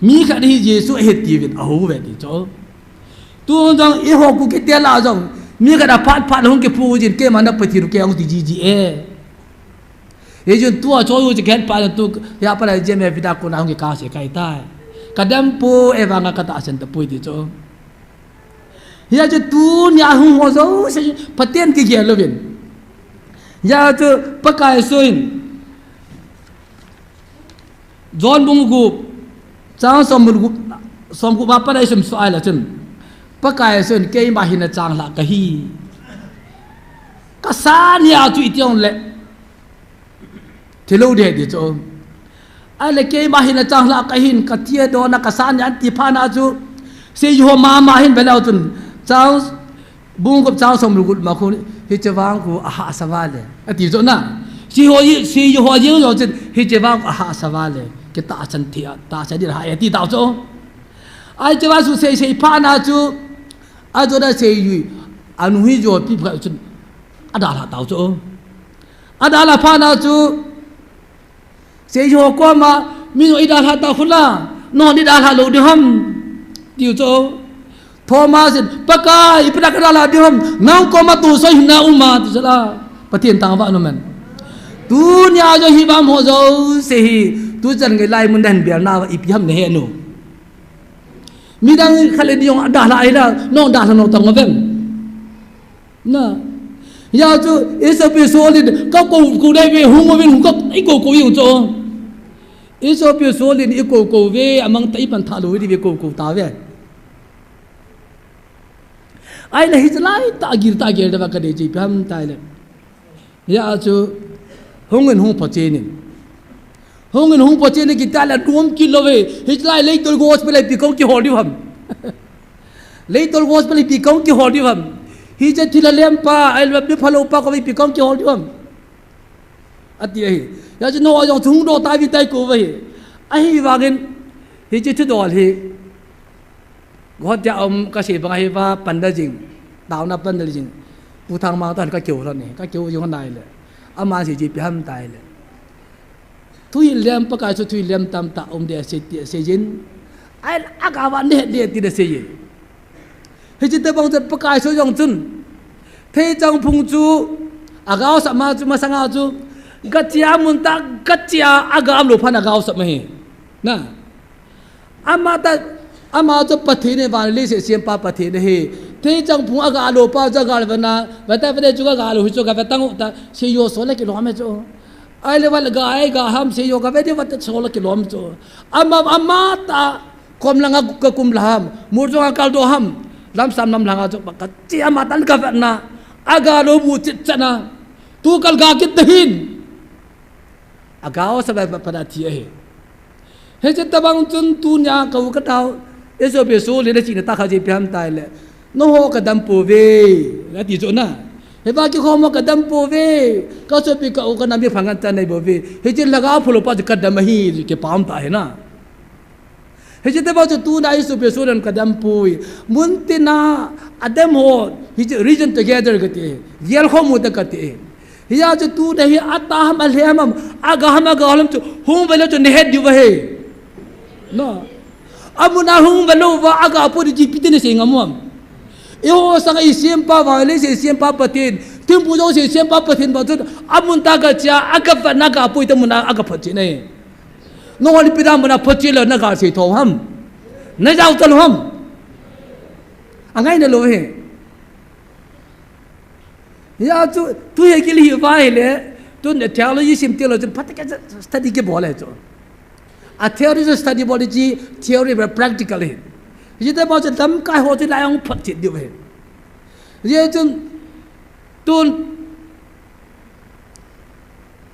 mi khat hi Jesu ahi tiuvin ahouve ti chu. Tun jong eiho Kuki te lah jong, mi khat aphat phat hung kipu jin keima na Pathen u kei hung ti jiji e. Hijeh chun tua choi u chi khen pa tu, hia pa la J M F da kona hung kikah se kai tai. Kadam poi, ahivanga katahsan tapoi ti chu. Hia chu tunia hung ho jouse Pathen kigel louvin. Hia chu Pakai Jesu in John bung gup, chang som gup, som gup a pat a isim suh a ahile chun, Pakai Jesu in keima hin nachang lhah kahi. Kasan hia chu iti jongle thilou ding ti chu. Ahile keima hin nachang lhah kahin, kathi dona kasan hia ati phat na chu, seijui ho mama hin veleu chun, chang bung gup chang som gup ma khu, hiche vang khu ahahsa val e, ati chu na. Seijui ho, seijui ho jeng jong chun, hiche vang khu ahahsa val e, kitahsan thei a, tahsan ding ahi e, ati tau chu. Ahi, hiche vang chu sei sei phat na chu, ajona seijui anu hi jopi phat chun, adalha tau chu. Adalha phat na chu, seijui ho koma, mi jong idalha tau khu la, nangho idalha lou ding ham, tiu chu. Thomas in, Pakai, ipi dia kadalha ding ham, nang koma tousah hinna um a, ti chu la. Pathen thangvah in um hen. Tunia jong hi bang ho jouse hi, tuchan ngai lai mun dan bial na ipi ham nahe nu. Midang khat le ni jong adalha ahi la, nang dalha nau tang uvem. Na. Hia chu, Esopi Sol in, kakou, kou dai ve, hung uvin, hung ka, ikou kou jeng chu. Esopi Sol in, ikou kou ve, amang tah ipan tha lou ve, kou kou tauve. Ahile hiche lai tah gil tah gel ding va kadei chu ipi ham tile. Hia chu, hung in hung phachen in. Hung in hung phachen in kiti le nom kit lou ve. Hiche lai leitol gospel a ipi kahung kihol diu ham. Leitol gospel a ipi kahung kihol diu ham. Hiche thilha lem pa, ahilou le mi phalou pa koma ipi kahung kihol diu ham. Ati ahi. Hia chu nangho jong chu hung doh tauve ti kou uve. Ahivangin, hiche thudol hi. Guwahati a um kasei bang ahi va, panna jing, taona panna jing, Pu Thangmang toh kakihou lhon e, kakihou jing lhon ahile, aman asei chu ipi ham tile, thuhil lem, Pakai chu thuhil lem tamtah um ding asei ti asei jin, ahile aga va neh ding ti asei e. Hiche tobang chun Pakai Jesu jong chun, theichang phung chu agaosap ma chu masanga chu, gache a mun tah, gache a agam lou phat in agaosap ma ahi. Na. Ama tah, ama chu Pathen ahi, van le leiset sempa Pathen ahi. Theichang phung agah lou pa chu agah lou vena, veta veta chu agah lou hi chu gave tang u ta, seijui ho sol a kilom e chu. Ahile val gah e gah ham, seijui ho gave ding vat a sol a kilom chu. Ama, ama tah, kom langa kakum lha ham, mur chunga kaldoh ham, lamsam lam langa chu kache ama tah in kavetna, agah lou bu chet chet na, tukal gah kit tahin. Agaosap a pat a thi ahi. Hiche tobang chun tunia ka u ka nao, Esopi Sol in achihna tah khat chu ipi ham tile, nangho kadam pouve, ati chu na. Hiva kikhom ho kadam pouve, kasopi ka u ka nao mi phangan chan nei bouve. Hiche lhagao phalou pa chu kadam ahi, kipah um tah ahi na. Hiche tobang chu tunia Esopi Sol in kadam poi. Mun tina adam ho, hiche reason together kati, gelkhom u te kati. Hia chu tunia hi atah ham, alhem ham, agah ham, agah lou ham chu, hung ve leu chu nahet diu ahi. No. Amun a hung ve lou va, agah poi ti chu ipi tin nasei ngam u ham. Eiho sanga isempa, van le leiset sempa Pathen, thingphung jouse sempa Pathen vang chun, amun tah gache a, agavetna agah poi ti mun a agaphotchen ahi. Nangho le ipi dia mun a photchen lou naga sei tho ham. Najao talou ham. Angaina lou ahi. Hia chu, tu hi kil hi va hile, tun theology sim theology phat a study kibol e chu. A theory chu study bol ding chu, theory va practical hi. Hiche tobang chu lamkai ho chu lai hung photchen diu ahi. Hijeh chun, tun,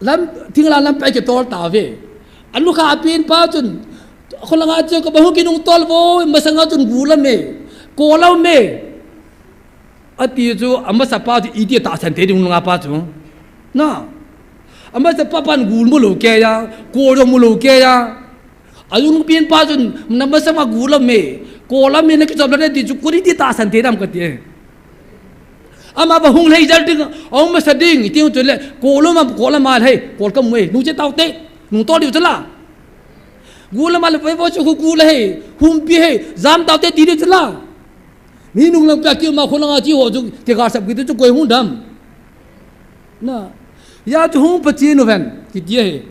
lam, thingla lampi a kitol tauve. Alukha apen pa chun, Kholanga chu kaba hung kinungtol vo, masanga chun gul aume, kol aume. Ati chu, amasa pa chu iti tahsan te ding langa pa chu. Na. Amasa pa pan gul mu lou kei a, kol jong mu lou kei a. Ayun pin pa chun, na masanga gul aume, kol aume na kichop le ti chu, koi iti tahsan te dam kati e. Ama ba hung lhei jal ding, aum masa ding, iti chu le, kol um am, kol um a lhei, kol kamu e, nung che tau te, nungtol diu chu la. Gul um a le, vo chu gul e, humpi e, jam tau te ti diu chu la. Mi nung lang pia kiu ma kholanga chi ho chu, kiga sap kiti chu koi hung dam. Na. Hia chu hung Pathen u ven, kiti e.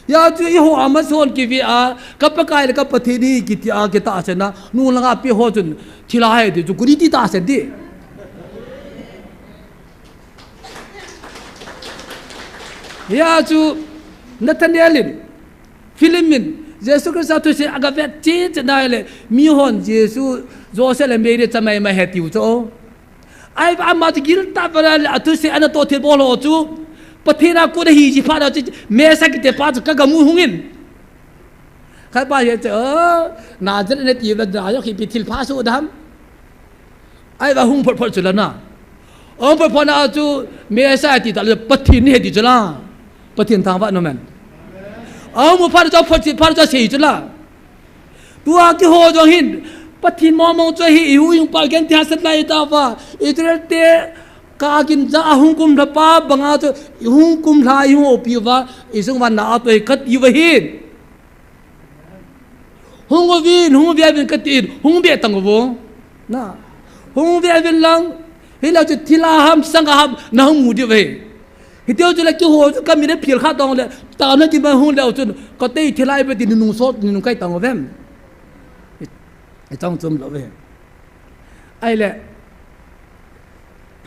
Hia chu eiho ama son kive a, ka Pakai le ka Pathen ahi kiti a, kitahsan a, nung langa pe ho chun, thil ahi ti chu, koi iti tahsan di. Hia chu, Nathaniel in, Philip in, Jesu Christa thusei aga vet cheh cheh nai le, mi hon Jesu, Joseph le Mary cha mai mai he tiu chu. Ahivang ama chu gil tah a le, athusei ana toh thilbol ho chu, Pathen a kon ahi ji phat a chu, Messiah kiti pa chu ka gam u hung in. Khat pa hi chu, o, Nazareth na ti le, na yo ki pi thil pha su dam. Ahivang hung phot phot chu la na. Hung phot phot na chu, Messiah ti ta le, Pathen ahi ti chu la. Pathen thangvah in um hen. Ahung mu phat chu, phot chi phat chu sei chu la. Tua keiho jong hin, Pathen mong mong chu ahi, i hu i hung pa genthei hahsat lai tauva, Israel te ka gincha a hung kumlha pa banga chu, i hung kumlha, i hung opi uva, i sung uva na atoh e kati uva hin. Hung uvin, hung uve uvin kati in, hung ve tang uvo. Na. Hung ve uvin lang, hilou chu thil a ham, sang a ham, na hung mu diu ve. Hitiu chu le keiho chu ka min a phil kha tong le, ta na ti ma hung leu chun, ka tei thilai be ti nung sot, nung kai tang uvem. I, i tong chom lou ve. Ahile,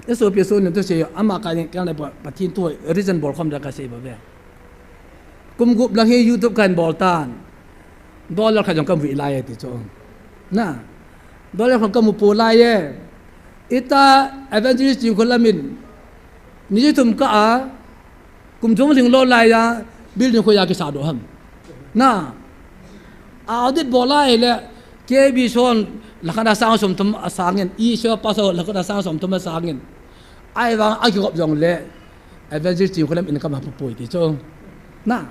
i sopi son in thusei, ama ka ning kang le pa, Pathen thu, reason bol khom da ka sei ba ve. Kum gup lang hi YouTube kan bol tan. Dollar khat jong ka mu lai e ti chu. Na. Dollar khat ka mu poi lai e. Ita evangelist Chingkholam in. Ni thum kah a. Kum thum lhing lou lai a. Building koi a kisa doh ham. Na. Audit bol lai le. K B son lakh khat a sang som thum a sang in. Isha pasal lakh khat a sang som thum a sang in. Ahivang a kigop jong le. Evangelist Chingkholam in ka ma pu poi ti chu. Na.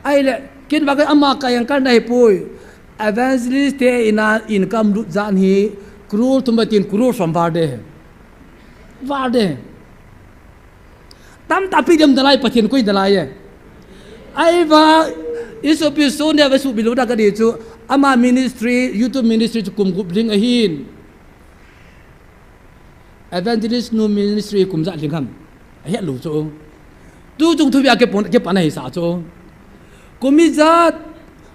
Ahile, kin ba ka ama ka yang kan dai poi. Evangelist te in a income lut jan hi, crore thum ba tin crore som var de. Var de. Tamtah pi dem dalai Pathen koi dalai e. Ahivang, i sopi son ne va subi lou da ka di chu. Ama ministry, YouTube ministry chu kum gup lhing ahin. Evangelist nu ministry kum ja lhing ham. Ahet lou chu. Tu chung thu bia ke pon, ke pan ahi sa chu. Kum ijat,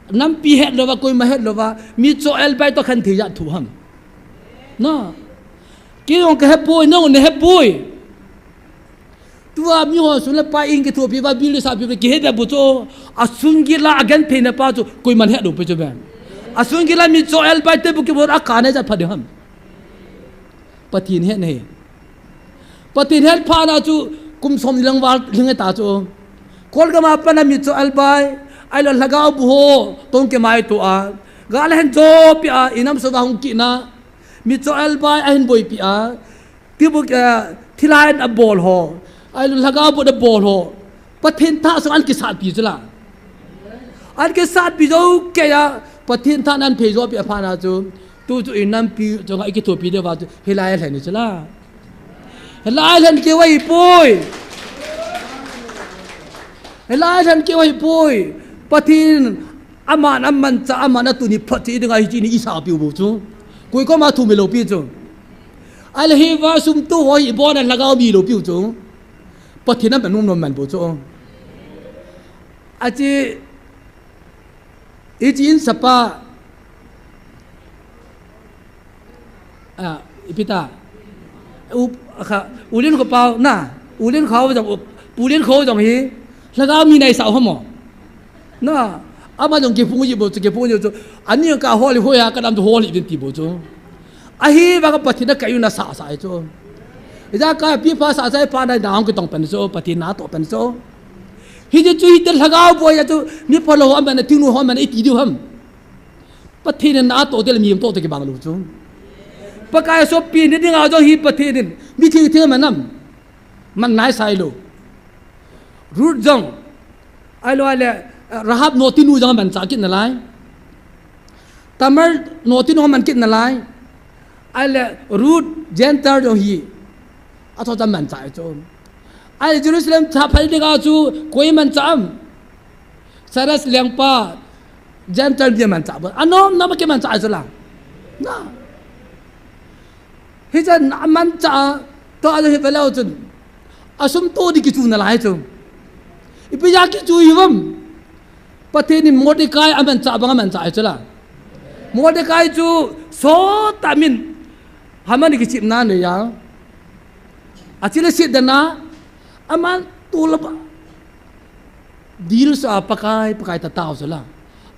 nampi het lou va, koima het lou va, mi cho el bai to khan thei ja thu ham. Na. Kei jong ka he poi, nang ne he poi. Tua mi ho sun le pai in kithopi va, bill sa pi va, kihe bia bu chu. Asun gila agenthei na pa chu, koiman het lou pi chu ben. Asun gila mi cho el bai te bu ki bor a ka ne ja pha de ham. Pathen het nei. Pathen het phat na chu kum som ni lang val lhing ta chu. Kolgam a pat na mi cho el bai, ahilou lhagao bu ho, tong ke mai to a. Gal hen jo pi a, inam so va hung kina. Mi cho el bai, ahin boi pi a. Ti bu, eh, thilai a bol ho. Ahilou lhagao bu a bol ho. Pathen tha sung an kisat pi chu la. An kisat pi jo ke ya, Pathen tha nan phei jo pi a phat na chu. Tu chu i nampi, chu nga i kithopi de va chu, hilai lhen ni chu la. Hilai lhen ke wa hi poi. Hilai lhen ke wa hi poi. Pathen, aman, aman cha, aman a tu ni phat chi ding a hi chi ni i sa piu bu chu. Koi koma thu mi lou pi chu. Ahile hi va sum tu ho hi bon a lhagao mi lou piu chu. Pathen a man num nom man bu chu. A chi, i chi in sapa, a, ipi ta. U, kha, ulin ko pau, na, ulin khau jong, u, ulin khau jong hi, lhagao mi nai sao hamo. Na, ama jong kipu ji bu chu, kipu ji chu, ani ka holi hoya, ka dam chu holi din ti bu chu. Ahi va ka Pathen a ka yu na sa sa chu. Ija ka pi pa sa sa pa na na hong kitong pen chu, Pathen na to pen chu. Hiche chu hiti lhagao boi a chu, mi phalou ho aman, thingnu ho aman, iti diu ham. Pathen in na atoh tile mi um toh toh kibang lou chu. Pakai sopi ni dinga jong hi Pathen in mi thengtheng aman am. Man naisai lou. Ruth jong. Ahilou le, Rahab notinu jong amanchah kit nalai. Tamar notinu aman kit nalai. Ahile Ruth Gentile jong hi. Athou chu amanchah chu. Ahile Jerusalem thah phal dinga chu koi amanchah am. Cyrus lengpa Gentile mi amanchah bou. Anom nom a kimanchah chu la. Na. Hiche amanchah a, tua jong hi veleu chun. Asum toh ding kichu nalai chu. Ipi jeh a kichu hiuvem. Pathen in Mordecai amanchah bang amanchah chu la. Mordecai chu sot tah min Haman kichepna anei a. Ache le set dan a. Aman tolba. Deal soh a Pakai, Pakai ta tao chu la.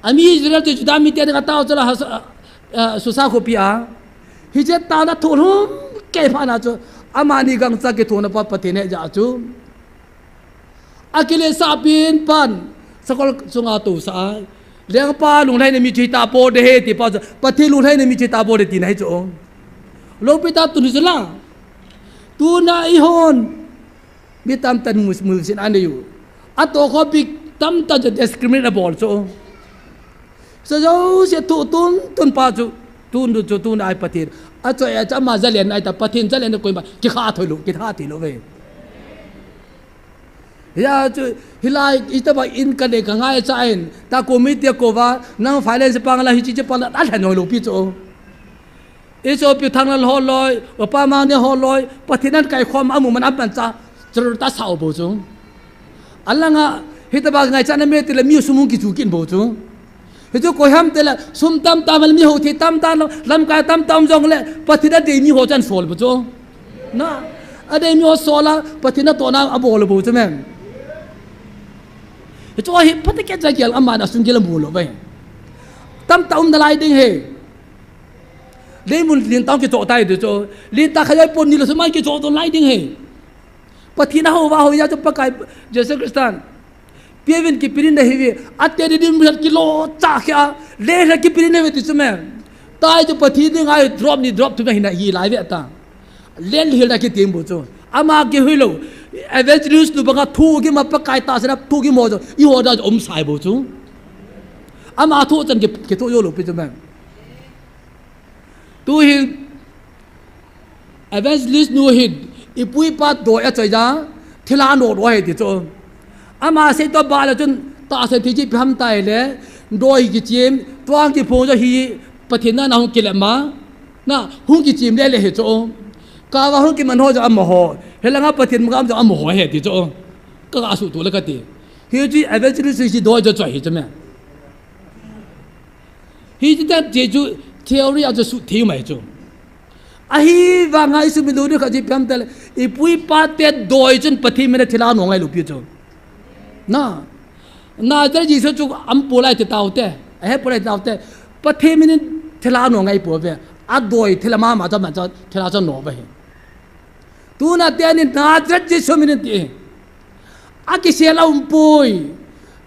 Ami Israel te Judah mite dinga tao chu la, ha, ah, ah, Susa khopi a. Hiche taona thohlhum kei phat na chu. Amani gangchah kithouna pa Pathen hejah chu. Akiletsah pen pan. Sakol chunga tousah a. Lengpa lunglhaina mi chu hita bou ding ahi ti pa chu. Pathen lunglhaina mi chu hita bou ding tina hi chu. Loupi tah tuni chu la. Tuna eihon. Mi tamtah in mu, musit anei u. Atoh khopi tamtah chu discriminate abol chu. Hiche jouse thu tuntun pa chu, tun chu tun a hi Pathen. Achoi a chu ama jalen ahi ta, Pathen jalen koima kikha thei lou, kikha thei lou ve. Hia chu, hilai, itobang in kanei kangaichat in, ta committee a kouva, nang finance pang la, hiche che pang la, alhen lou pi chu. Isopi Thanglal ho loi, Upa Mangni ho loi, Pathen in kaikhom amu man amanchah, churta sao bou chu. Alanga, hitobang ngaichatna me tile mi sum hung kichu kit bou chu. Hichu koi ham tile, sum tamtah mal mi hou thei tamtah lo, lamkai tamtah um jongle, Pathen adei mi ho chu asol bou chu. Na, adei mi ho sol a, Pathen natohna abol bou chu men. Hichu hi phatah kei cha gel aman asung gel amu lou ve. Tamtah um nalai ding ahi. Leimun lentah kichoh tai ti chu. Lentah khat jong pon ni lou sumai kichoh to lai ding ahi. Pathen a houva houja chu Pakai Jesu Christan. Piavin kipirin ahi ve. Ate di dim lhat kilo cha khia. Le lhat kipirin ahi ve ti chu me. Tai chu Pathen dinga drop ni drop thum hina hilai ve ta. Len hil da kitim bou chu. Ama kihui lou. Evangelist nu banga thu kima Pakai tahsan a thu kimo chu. Eiho da um sai bou chu. Ama thu chan ki, kithoh jou lou pi chu me. Tu hin, evangelist nu hin, ipu ipa doi achoi ja, thilha nodoh ahi ti chu. Ama sei to ba le chun, tahsan thei chi ipi ham tile, doi kichem, tuang kiphong ja hi, Pathen na na hung kilem ma, na hung kichem le le hi chu. Kava hung kiman ho ja amaho, hilanga Pathen magam ja amaho ahi ti chu. Ka ga suhtuh le kati. Hichu evangelist hi doi ja choi hi chu me. Hiche tah chu theory a chu suhthei mai chu. Ahivanga isuhmil u ding khat chu ipi ham tile, ipu ipa te doi chun Pathen min a thilha no ngai lou pi chu. Na, Nazareth Jesu chu aum poi lai ti tao te, ahe poi lai ti tao te, Pathen min in thilha no ngai pou ve, adoi thilha mama chu aman chu thilha chu ano ve hi. Tuna te anin Nazareth Jesu min in ti. Akisel a um poi.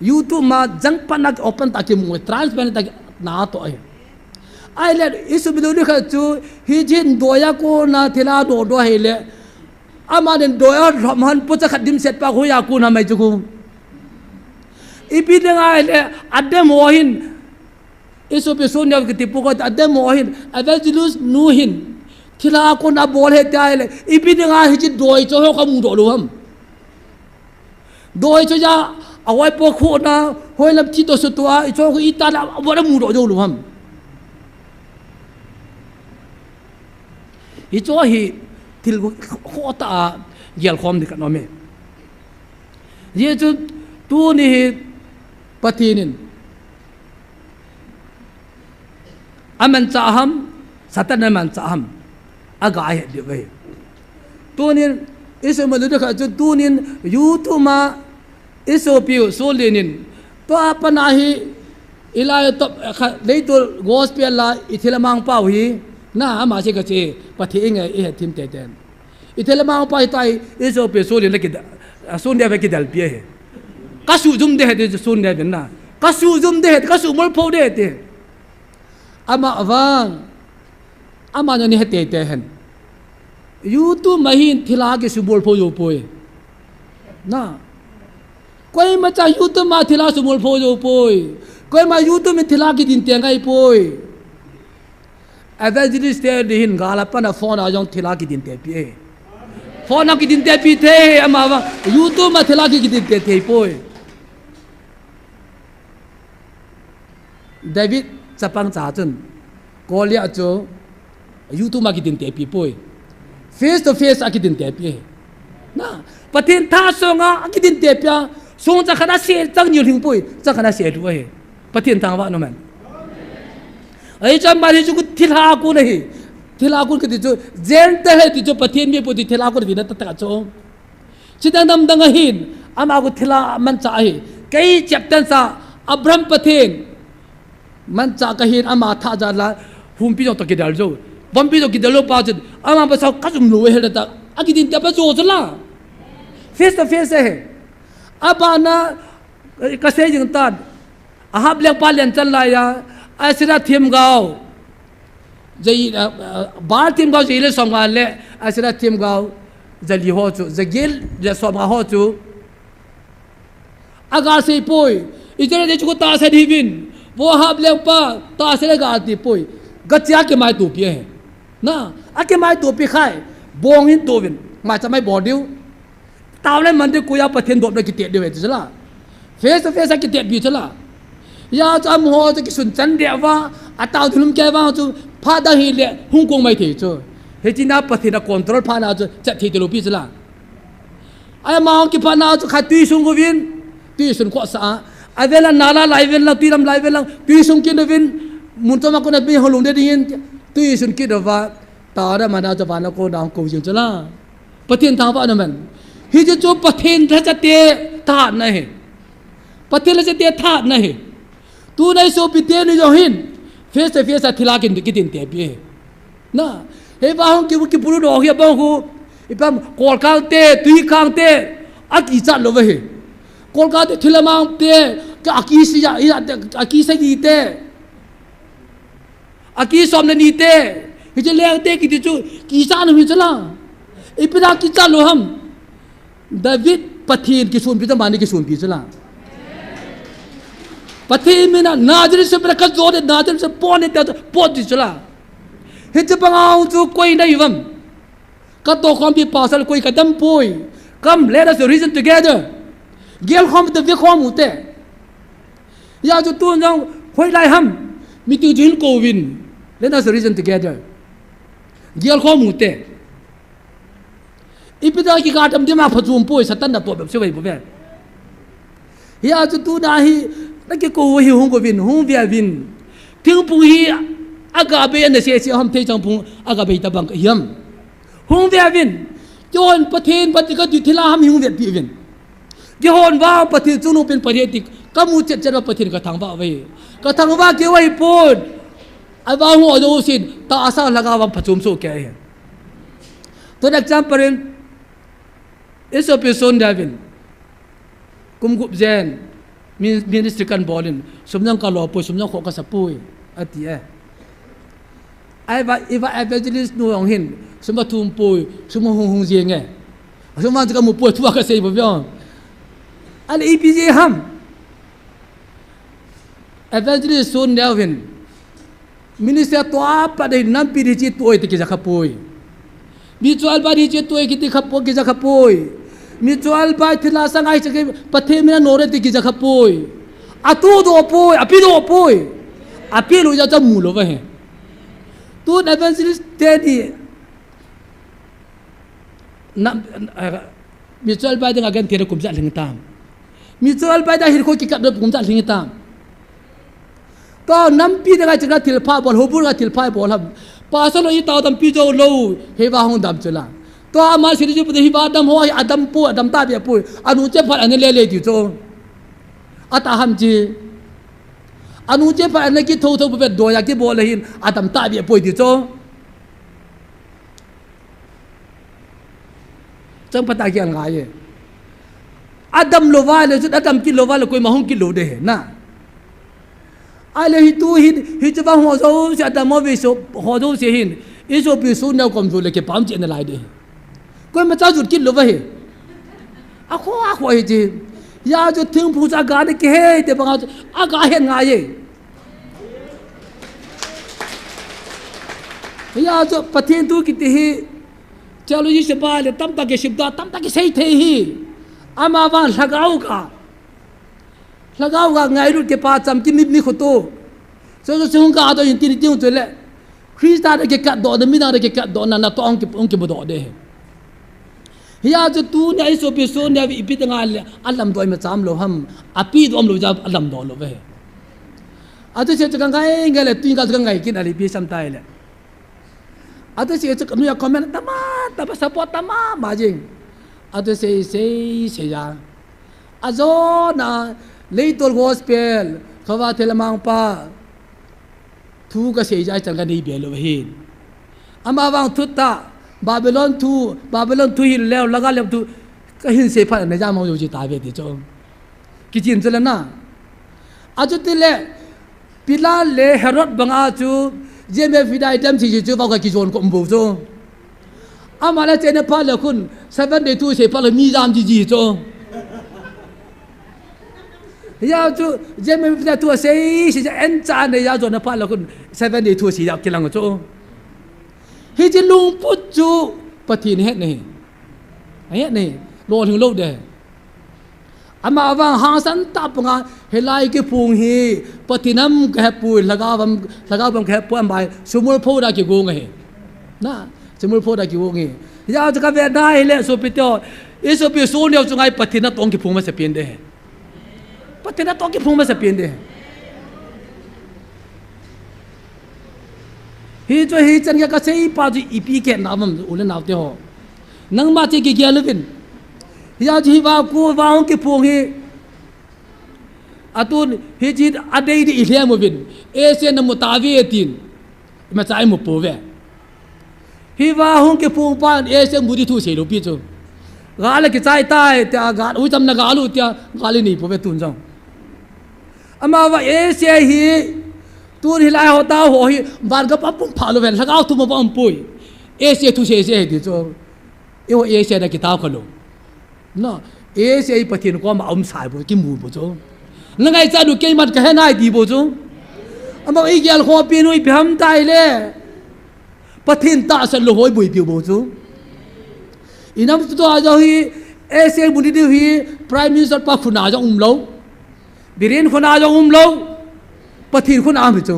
YouTube ma jangpan a open ta kimu, transparent ta na to ahi. Ahile, isuhmil u ding khat chu, hiche hin doi a kona thilha nodoh ahile. Amanin doi a lhom hon pocha khat dimset pa khu a kona mai chu khu. Ipi dinga ahile, adem ho hin, Isopi Sonia kiti pu khat adem ho hin, evangelist nu hin, thilha kona abol ahi tia ahile, ipi dinga hiche doi chu ho kamudoh lou ham. Doi chu ja, awai po khu na, hoilam thi to sutua, ichu khu ita la, abol amudoh jou lou ham. Hichu hi, thil khoh tah a, gelkhom ding khat aum e. Hijeh chun, tuni hi, Pathen in, Amanchah ham, Satan in amanchah ham, aga het diu ahi. Tunin, isuhmil u ding khat chu tunin, YouTube ma, isopiu, Solen in, tua pat a hi, ilai top, kha, leiset gospel a, ithilmang pau hi, na, ama sei kache, Pathen in ngai, ihet thim tei ten. Ithilmang pau hi tai, isopiu, Solen in kida, Solen in kidalpi ahi. Ka sujum de he ti Sun Neo vin na. Ka sujum de he, ka sumolpho de he ti. Ama vang. Ama nani he te te hen. YouTube ma hin thila kisumolpho jou poi. Na. Koima cha YouTube ma thila sumolpho jou poi. Koima YouTube ma thila kidinte ngai poi. Evangelist te di hin gal a pat a phone a jong thila kidinte pi e. Phone a kidinte pi thei ama vang YouTube ma thila ki kidinte thei poi. David chapang cha chun Goliath chu YouTube ma kidinte pi poi. Face to face a kidinte pi e. Na, Pathen tha sunga kidinte pi a sung cha khana se chang ni hing poi, cha khana se du e. Pathen thangvah in um hen. Ahi chu ama hi chu thilha kon ahi. Thilha kon kiti chu Gentile ahi ti chu Pathen mi ahi poi ti thilha kon ahi na tah tah chu. Chidang dang dang ahin ama kon thilha manchah ahi. Kei chapter sa Abraham Pathen manchah kahin ama thah jat la humpi jong toh kidel jou. Vompi jong kidel jou pa chun ama pasal ka jum lou ahi le ta. Akidinte pa jo chu la. Face to face ahi. Abana, eh, ka sei jing tan. Ahab lengpa len chan lai a, Asherah themgao. Jai, ah, ah, Baal themgao jai le som nga le, Asherah themgao jali ho chu, jagel le som nga ho chu. Aga sei poi, Israel te chu ko tahsan hih uvin, vo Ahab lengpa, tahsan le ga ti poi. Gachia kimaitopi ahi. Na, akimaitopi khai, bong hin to uvin, maicha mai bol diu. Tao le man te koiya Pathen dopna kitet diu e ti chu la. Face to face a kitet pi chu la. Hia chu amaho chu kisun chan deh uva, atao thulhum kei vang chu phat dang hile hung kong mai thei chu. Hiche na Pathen a control phat na chu chat thei talou pi chu la. Ai amaho kiphat na chu khat tui sung uvin, tui sun khohsah a. Avel a nal a lai vel lang, tui lam lai vel lang, tui sung kit uvin, mun chom a kon a mi ho lungdei dingin, tui sun kit uva, tao le man a chu van a kon a hung kou jing chu la. Pathen thangvah in um hen. Hiche chu Pathen lhacha te thahatna ahi. Pathen lhacha te thahatna ahi. Tuna i sopite ni jong hin face to face a thilha kin kidinte pi ahi. Na, hei va hung ki, kibulu doh hi abang khu, ipi ham, kolkang te, tuikang te, akichat lou ahi. Kolkang te, thilha mang te, ka akisi ya, ya te, akisa gi te. Aki som le ni te, hiche leng te kiti chu, kichat na hi chu la. Ipi na kichat lou ham. David Pathen kisunpi chu, mani kisunpi chu la. Pathen min a Nazareth se pela ka jo de Nazareth se pon de ta pon ti chu la. Hiche bang a chu koi na hi uvam. Ka tohkhompi pasal koi ka dam poi. Come, let us reason together. Gel khom te, ve khom u te. Hia chu tun jong hoilai ham. Meeting chu hin kou vin. Let us reason together. Gel khom u te. Ipi da kikah tam dima phachom poi, Satan na toh bep se vai bou ve. Hia chu tuna hi, na kikou hi hung kou vin, hung ve uvin. Thingphung hi, aga bei ana se se ham thei chang phung, aga bei tabang ka hiam. Hung ve uvin. Kihon Pathen, Pathen ka ti thilha ham hung ve pi uvin. Kihon vang Pathen chungnung pen Pathen ti, ka mu chet chet va Pathen ka thangvah uve. Ka thangvah keu ahi pon. Ahivang hung ajo sin, tahsa lhagao vang phachom soh kei ahi. Tun example in, i sopi Sun Neo vin, kum gup jen, min-, ministry kan bol in, sum jong ka lo poi, sum jong kho ka sa poi, ati e. Ahivang, iva evangelist nu jong hin, sum va thum poi, sum hung hung jeng e. Sum vang chu ka mu poi, thu a ka sei bou ve. Ale ipi jeh ham. Evangelist Sun Neo vin, minister tua pat dei nampi dei chi tuoi te kija kha poi. Mi chual bai dei chi tuoi kiti kha poi, kija kha poi. Mi chual bai thilha sangai chake Pathen mina nore te kija kha poi. Atu do poi, api do poi. Api lo ja cha mu lou va he. Tun evangelist te ni na, eh, mi chual bai ding a gen thei kum ja ling tam. Mi chual bai da hil kho kikap dop kum ja ling tam. To nampi dang a chika thilpha bol, hobur a thilpha bol ham. Pasal i tao dam pi jo lou, hei va hung dam chu la. To ama siri chu pu hei va dam ho, adam pu, adam ta bia pu. Anu che phat ana le le ti chu. Ata ham chi. Anu che phat ana ki tho tho pu bet do ya ki bol le hin, adam ta bia pu ti chu. Chang pata ki an ngai e. Adam lou va le, chu adam kit lou va le, koima hung kit lou ding ahi, na. Ahile hitu hin, hichu vang ho jouse, adam ho ve so, ho jouse hin, isopi sonneo kom jot le kipah cheh nalai ding ahi. Koima cha jot kit lou va ahi. Akhoh, akhoh hi chi. Hijeh chun thingphung chu aga na kihe te banga chu, aga he ngai e. Hijeh chun Pathen thu kiti hi, theology seipa le tamtah kisim ta, tamtah kisei thei hi. Ama vang lhagao ga. Lhagao ga ngailut, kipah cham, kimit mi khoto. Chu chu sung ka to in tin tin chu le. Christa na kikatdoh na, midang na kikatdoh na, natoh hung ki, hung kimudoh ding ahi. Hijeh chun tunia isopi sonneo ve ipi teng a le, alamdoh ima cham lou ham, api doh um lou jeh a alamdoh lou ve. Atu se chu ka ngai ngai le, tuin ka chu ka ngai kit a le, ipi sam tai le. Atu se chu ka noiya comment tama, tama support tama, ma jing. Atu sei, sei, sei ja. Ajona, Leitol Gospel, Khovah Thei le Mangpa. Thu kasei jeh a chan kanei be lou ahin. Ama vang thutah, Babylon thu, Babylon thu hi leo, laga leo thu, kahin sei phat a neija mang jou ji ta ve ti chu. Kichin chu le na. Achuti le, Pilat le Herod banga chu, J M F Hidai dem chi ji chu, vang ka kijon ko um bou chu. Ama le chena phat le khun, seven day thu sei phat le mi jam ji ji chu. Hijeh chun, J M F Hidai thu asei, sei ja en cha ne ja jona phat le khun, seven day thu sei ja kilang chu. Hiche lungput chu, Pathen ahet na ahi. Ahet na ahi, lolhing lou ding. Ama vang hangsan tah banga, hilai kiphong hi, Pathen ham kahepoi, lhagao ham, lhagao ham kahepoi, ama hi, sumil pho da kigong ahi. Na, sumil pho da kigong ahi. Hijeh chun kave na ahile, sopi teho, isopi sonneo chu ngai Pathen natoh kiphong masapen ding ahi. Pathen natoh kiphong masapen ding ahi. Hichu hichan gei kasei pa chu ipi kihetna um am u le nao teho. Nangma chu kigel uvin. Hijeh chun hiva khu va hung kiphong hi. Atun hiche adei dei ilhem uvin. Asia namu tauve tin. Imacha imu pouve. Hiva hung kiphong pan Asia mu ding thu sei lou pi chu. Gal le kichai tai tia gal, ui tam na gal u tia gal inei pouve tun jong. Ama va Asia hi, tun hilai ho tao ho hi, van gam apum pha lou ven, lhagao thu ma va um poi. Asia thu sei sei hi ti chu. Eiho Asia na kitao kha lou. Na, Asia hi Pathen koma um sai bou, kimu bou chu. Na ngaichat u keiman kahe nai ti bou chu. Ama igel khopi nu ipi ham tai le. Pathen tahsan lou ho iboipi u bou chu. Inam chu tua jong hi, Asia mun diu hi, Prime Minister pa khut a jong um lou. Biren khut a jong um lou. Pathen khut a um hi chu.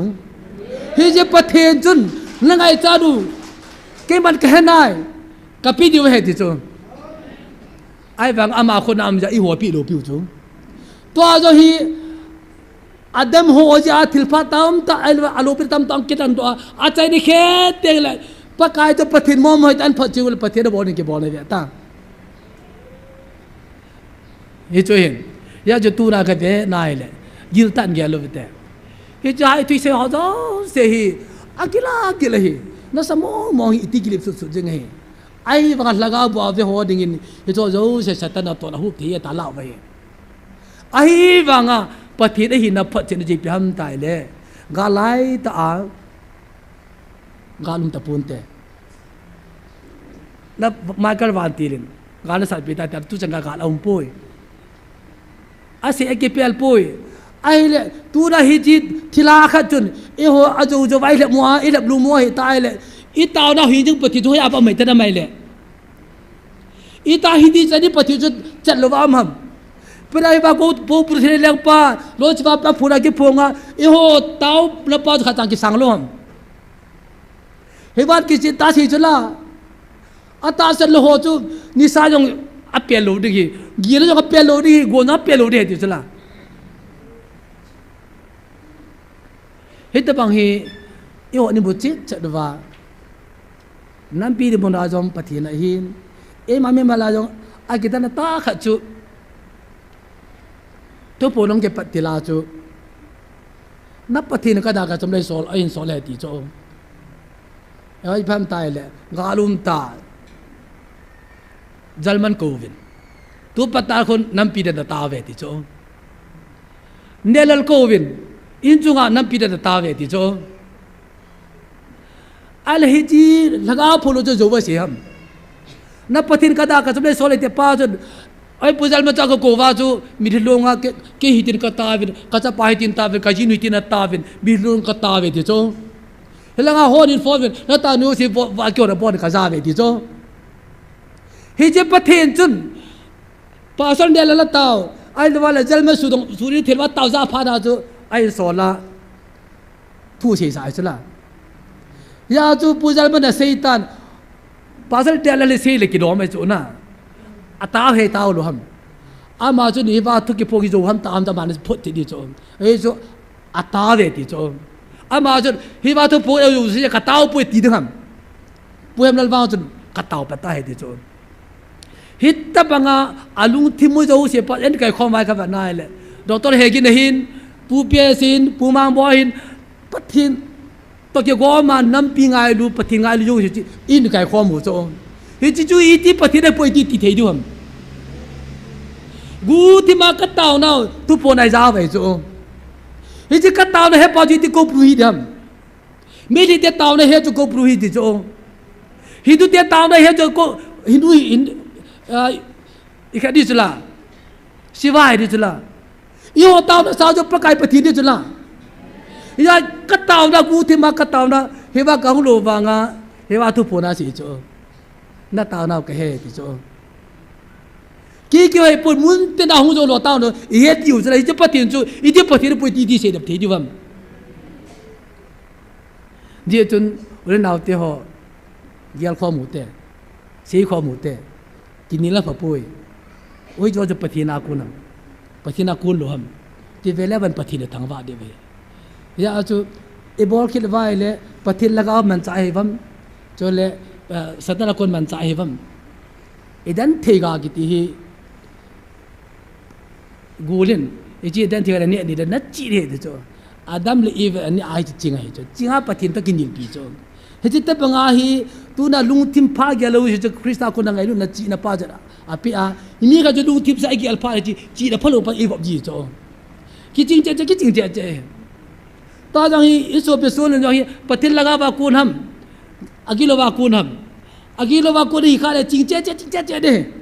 Hiche Pathen chun, na ngaichat u, keiman kahe nai. Kape diu ahi ti chu. Ahivang ama khut a um jeh a eiho pe lou piu chu. Tua jong hi, Adam ho jeh a thilpha tamtah, ahilou le alopi tamtah kitan doh a, achaina khet teng le, Pakai toh Pathen momo hita in phat cheh u le Pathen a bol in kibol na ve ta. Hichu hin, hijeh chun tuna kave na ahile, giltah in gel lou vite. Hiche hi thuseina ho jouse hi, agil agil ahi, nasa mong mong hi iti kilip sut sut jing ahi. Ahivanga lhagao bou a ve ho dingin, hiche jouse Satan a toh a hup thei ta lau ve. Ahivanga Pathen ahina photchetna chu ipi ham tai le, gal lai tah a, gal um tapon te. Na Michael Van Til in, gal na satpi ta te, tuchan gal aum poi. Ase akipel poi. Ahile, tuna hiche thil a khat chun, eiho ajou jou a ilhep mo a, ilhep lum mo ahi ta ahile, itaona hi jing Pathen chu hoiya pa mai ta na mai le. Ita hi ti chani Pathen chu chat lou va um ham. Pura hi va ko po pur thile leng pa, lo chi va pa phuna kiphong a, eiho taona pa khat chang kisang lou ham. Hivan kichi ta si chu la. Atahsan lou ho chu, nisa jong apel lou ding hi, gin jong apel lou ding hi, gon jong apel lou ding hi ti chu la. Hitabang hi, eiho ni bu chi chat va. Nampi ni bu na jong Pathen ahin. Eima mimal a jong, akitan a tah khat chu. Tupo nong kipat til a chu. Na Pathen ka da ka chom le sol, ahin sol le ti chu. Ei, ipi ham tai le, gal um ta. German kouvin. Tupa ta khun nampi dan ta ve ti chu. Nelal kou vin, in chunga nampi dan ta ve ti chu. Ahile hiche lhagao phulo chu jou va sei ham. Na Pathen ka da ka chule so le te pa chu, ai pu jal ma cha ka kou va chu, mitlhi longa ke, ke hitin ka ta vin, ka chapa hitin ta vin, ka jinu hitin a ta vin, mitlhi long ka ta ve ti chu. Hilanga hon in phone vin, na ta nu si vo, va kyo na bon ka ja ve ti chu. Hiche Pathen chun, Pastor Nelal a tao, ai lova le jal ma su dong, su ri thil va tao ja pha na chu, ai so la. Thu sei sa ai chu la. Ya chu pu jal ma na sei tan. Pastor Nelal le sei le kidom ai chu na. A tao he tao lo ham. Ama chu ni va thu kiphong hi jou ham ta am ta man phot ti di chu. Ei chu a ta ve ti chu. Ama chu hi va thu phong ei jou si ka tao pui ti ding ham. Pu Hemlalvang chun ka tao pa ta he ti chu. Hitabanga alungthim u jouse pa en kai khom vai ka va nai le. Doctor Hegin ahin, Pu P S in, Pu Mangboi hin, Pathen toh kigoma nampi ngailu, Pathen ngailu jouse chu in kai khom u chu. Hiche chu iti Pathen a poi ti ti thei diu ham. Guthima ka taonau, thuphon a i ja vai chu. Hiche ka taona he pa chu iti kou pru hi diu ham. Meitei te taona he chu kou pru hi ti chu. Hindu te taona he chu kou, Hindu hi, Hin-, ah, i kha di chu la. Siva hi di chu la. I ho taona sa chu Pakai Pathen di chu la. Ya ka taona guthima ka taona, hiva ka hung lo vanga, hiva thuphon a sei chu. Na taonau ka he ti chu. Ki ki hoi pun mun te na hung jou lo taona, i he tiu chu la, hiche Pathen chu, iti Pathen pui ti ti sei dap thei diu ham. Jeh chun, u le nao te ho, gel khom u te, sei khom u te, kinel a pha poi. Ui jo jo Pathen a kun ham, Pathen a kun lo ham. Ti ve le van Pathen le thangvah de ve. Ya a chu, i bol khit vai le, Pathen lhagao manchah hi vam, chule, eh, Satan a kun manchah hi vam. I dan thei ga kiti hi, Gulin, i chi dan thei le ne ni le na chi le ti chu. Adam le Eve ani ai chi chinga hi chu. Chinga Pathen toh kinelpi chu. Hiche tabanga hi, tuna lungthim pha gel lou hi chu Christa kona ngailu na chi na pa jara. Api a, i mi ka chu lungthim sa i gel pha chi, chi na pha lou pa i vop ji chu. Kiching che che, kiching che che. Ta jang hi, i sopi solen jang hi, Pathen lhagao va kun ham, agilou va kun ham. Agilou va kun hi kha le ching che che, ching che che de.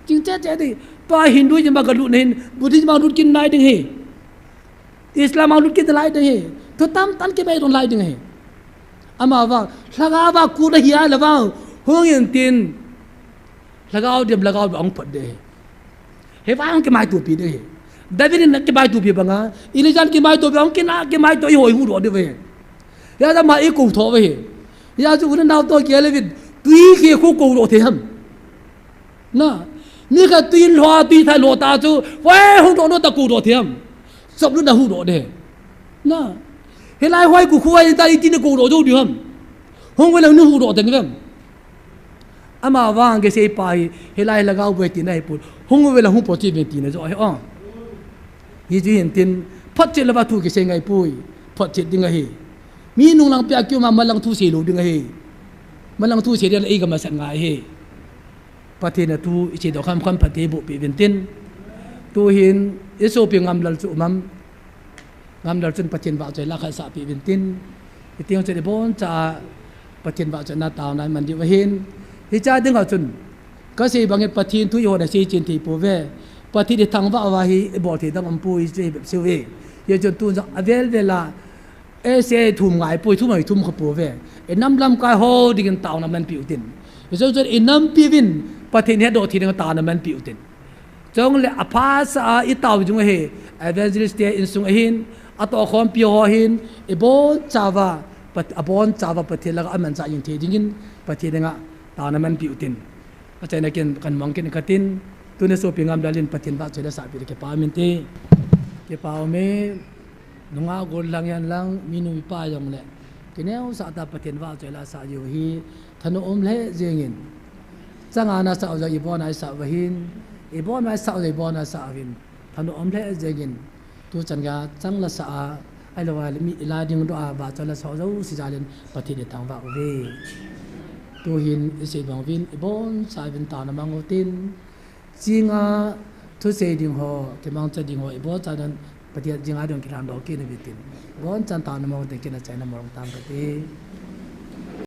Ching che che de. Tua Hinduism a ka lut na hin, Buddhism a lut kin nai ding hi. Islam a lut kin nai ding hi. Thu tam tah kimai don lai ding hi. Ama va, lhagao va kun ahi a le va, hung in tin. Lhagao dem, lhagao dem ahung phot de hi. Hiva ahung kimaitopi de hi. David in kimaitopi banga, Elijah in kimaitopi, ahung kina kimaito i hoi hudoh de ve. Ya da ma i kou tho ve hi. Ya chu u le nao toh kile vin, tui khi khu koudoh thei ham. Na, mi khat tui in lho, tui thai lho ta chu, ve hung doh no ta koudoh thei ham. Chop lu na hudoh de. Na, hilai hoi ku khu ai ta i ti na koudoh jou diu ham. Hung ve le nu hudoh teng ve ham. Ama vang kisei pa hi, hilai lhagao boi tina hi pun. Hung ve la hung poi ti ve tina jo hi, o. Hichu hin tin, photchet lou va thu kisei ngai poi. Photchet ding ahi. Mi nung lang pia kiu ma malang thu sei lou ding ahi. Malang thu sei ding ei ka masat ngai hi. Pathen a thu i sei doh kham kham Pathen boh pi vin tin. Tu hin, i sopi Ngamlal chu um am. Ngamlal chun Pathen vahchoi la khat sahpeh uvin tin. Hiti chun iboncha Pathen vahchoina taona iman diu ahin. Hiche dinga chun kasei bangin Pathen thu ihon asei chen thei pouve. Pathen ithangvah uva hi ibol thei dang umpoi, hiche hi bep seuve. Hichun tun jong avel vel a, ese thum ngai poi, thum ngai thum kha pouve. Inam lamkai ho dingin taona manpeh utin. Hichun chun inampi uvin Pathen hetdoh thei dinga taona manpeh utin. Chule aphasa a itao jing u ahi, evangelist te insung ahin, atohkhompi ho ahin, ibonchauva, Pat-, abonchauva Pathen lhagao amanchah jing thei dingin, Pathen henga taona manpeh utin. Achaina kin kan mong kin katin, tuni sopi Ngamlal in Pathen vahchoi la sahpeh le kipa umin te. Kipa umin. Nungah gollhang henlang, minu mipa jongle, kineosah tah a Pathen vahchoi la sah jiu hi, thanom um lheh jengin. Changa nasah u jong ibon a isah uva hin, ibon a isah u jong ibon a sah uvin, thanom um lheh jengin. Tuchan geiya chang la sah a, ahilou le mi ila dingdoh a vahchoi la sah u jouse jalin Pathen ithangvah uve. Tuhin isei bang uvin, ibonchauvin taona mang utin. Jinga thusei ding ho, kimangcha ding ho, ibol cha don, Pathen jinga dong kilhan do kit uvitin. Bonchan taona mo te kina chaina mo tam kati.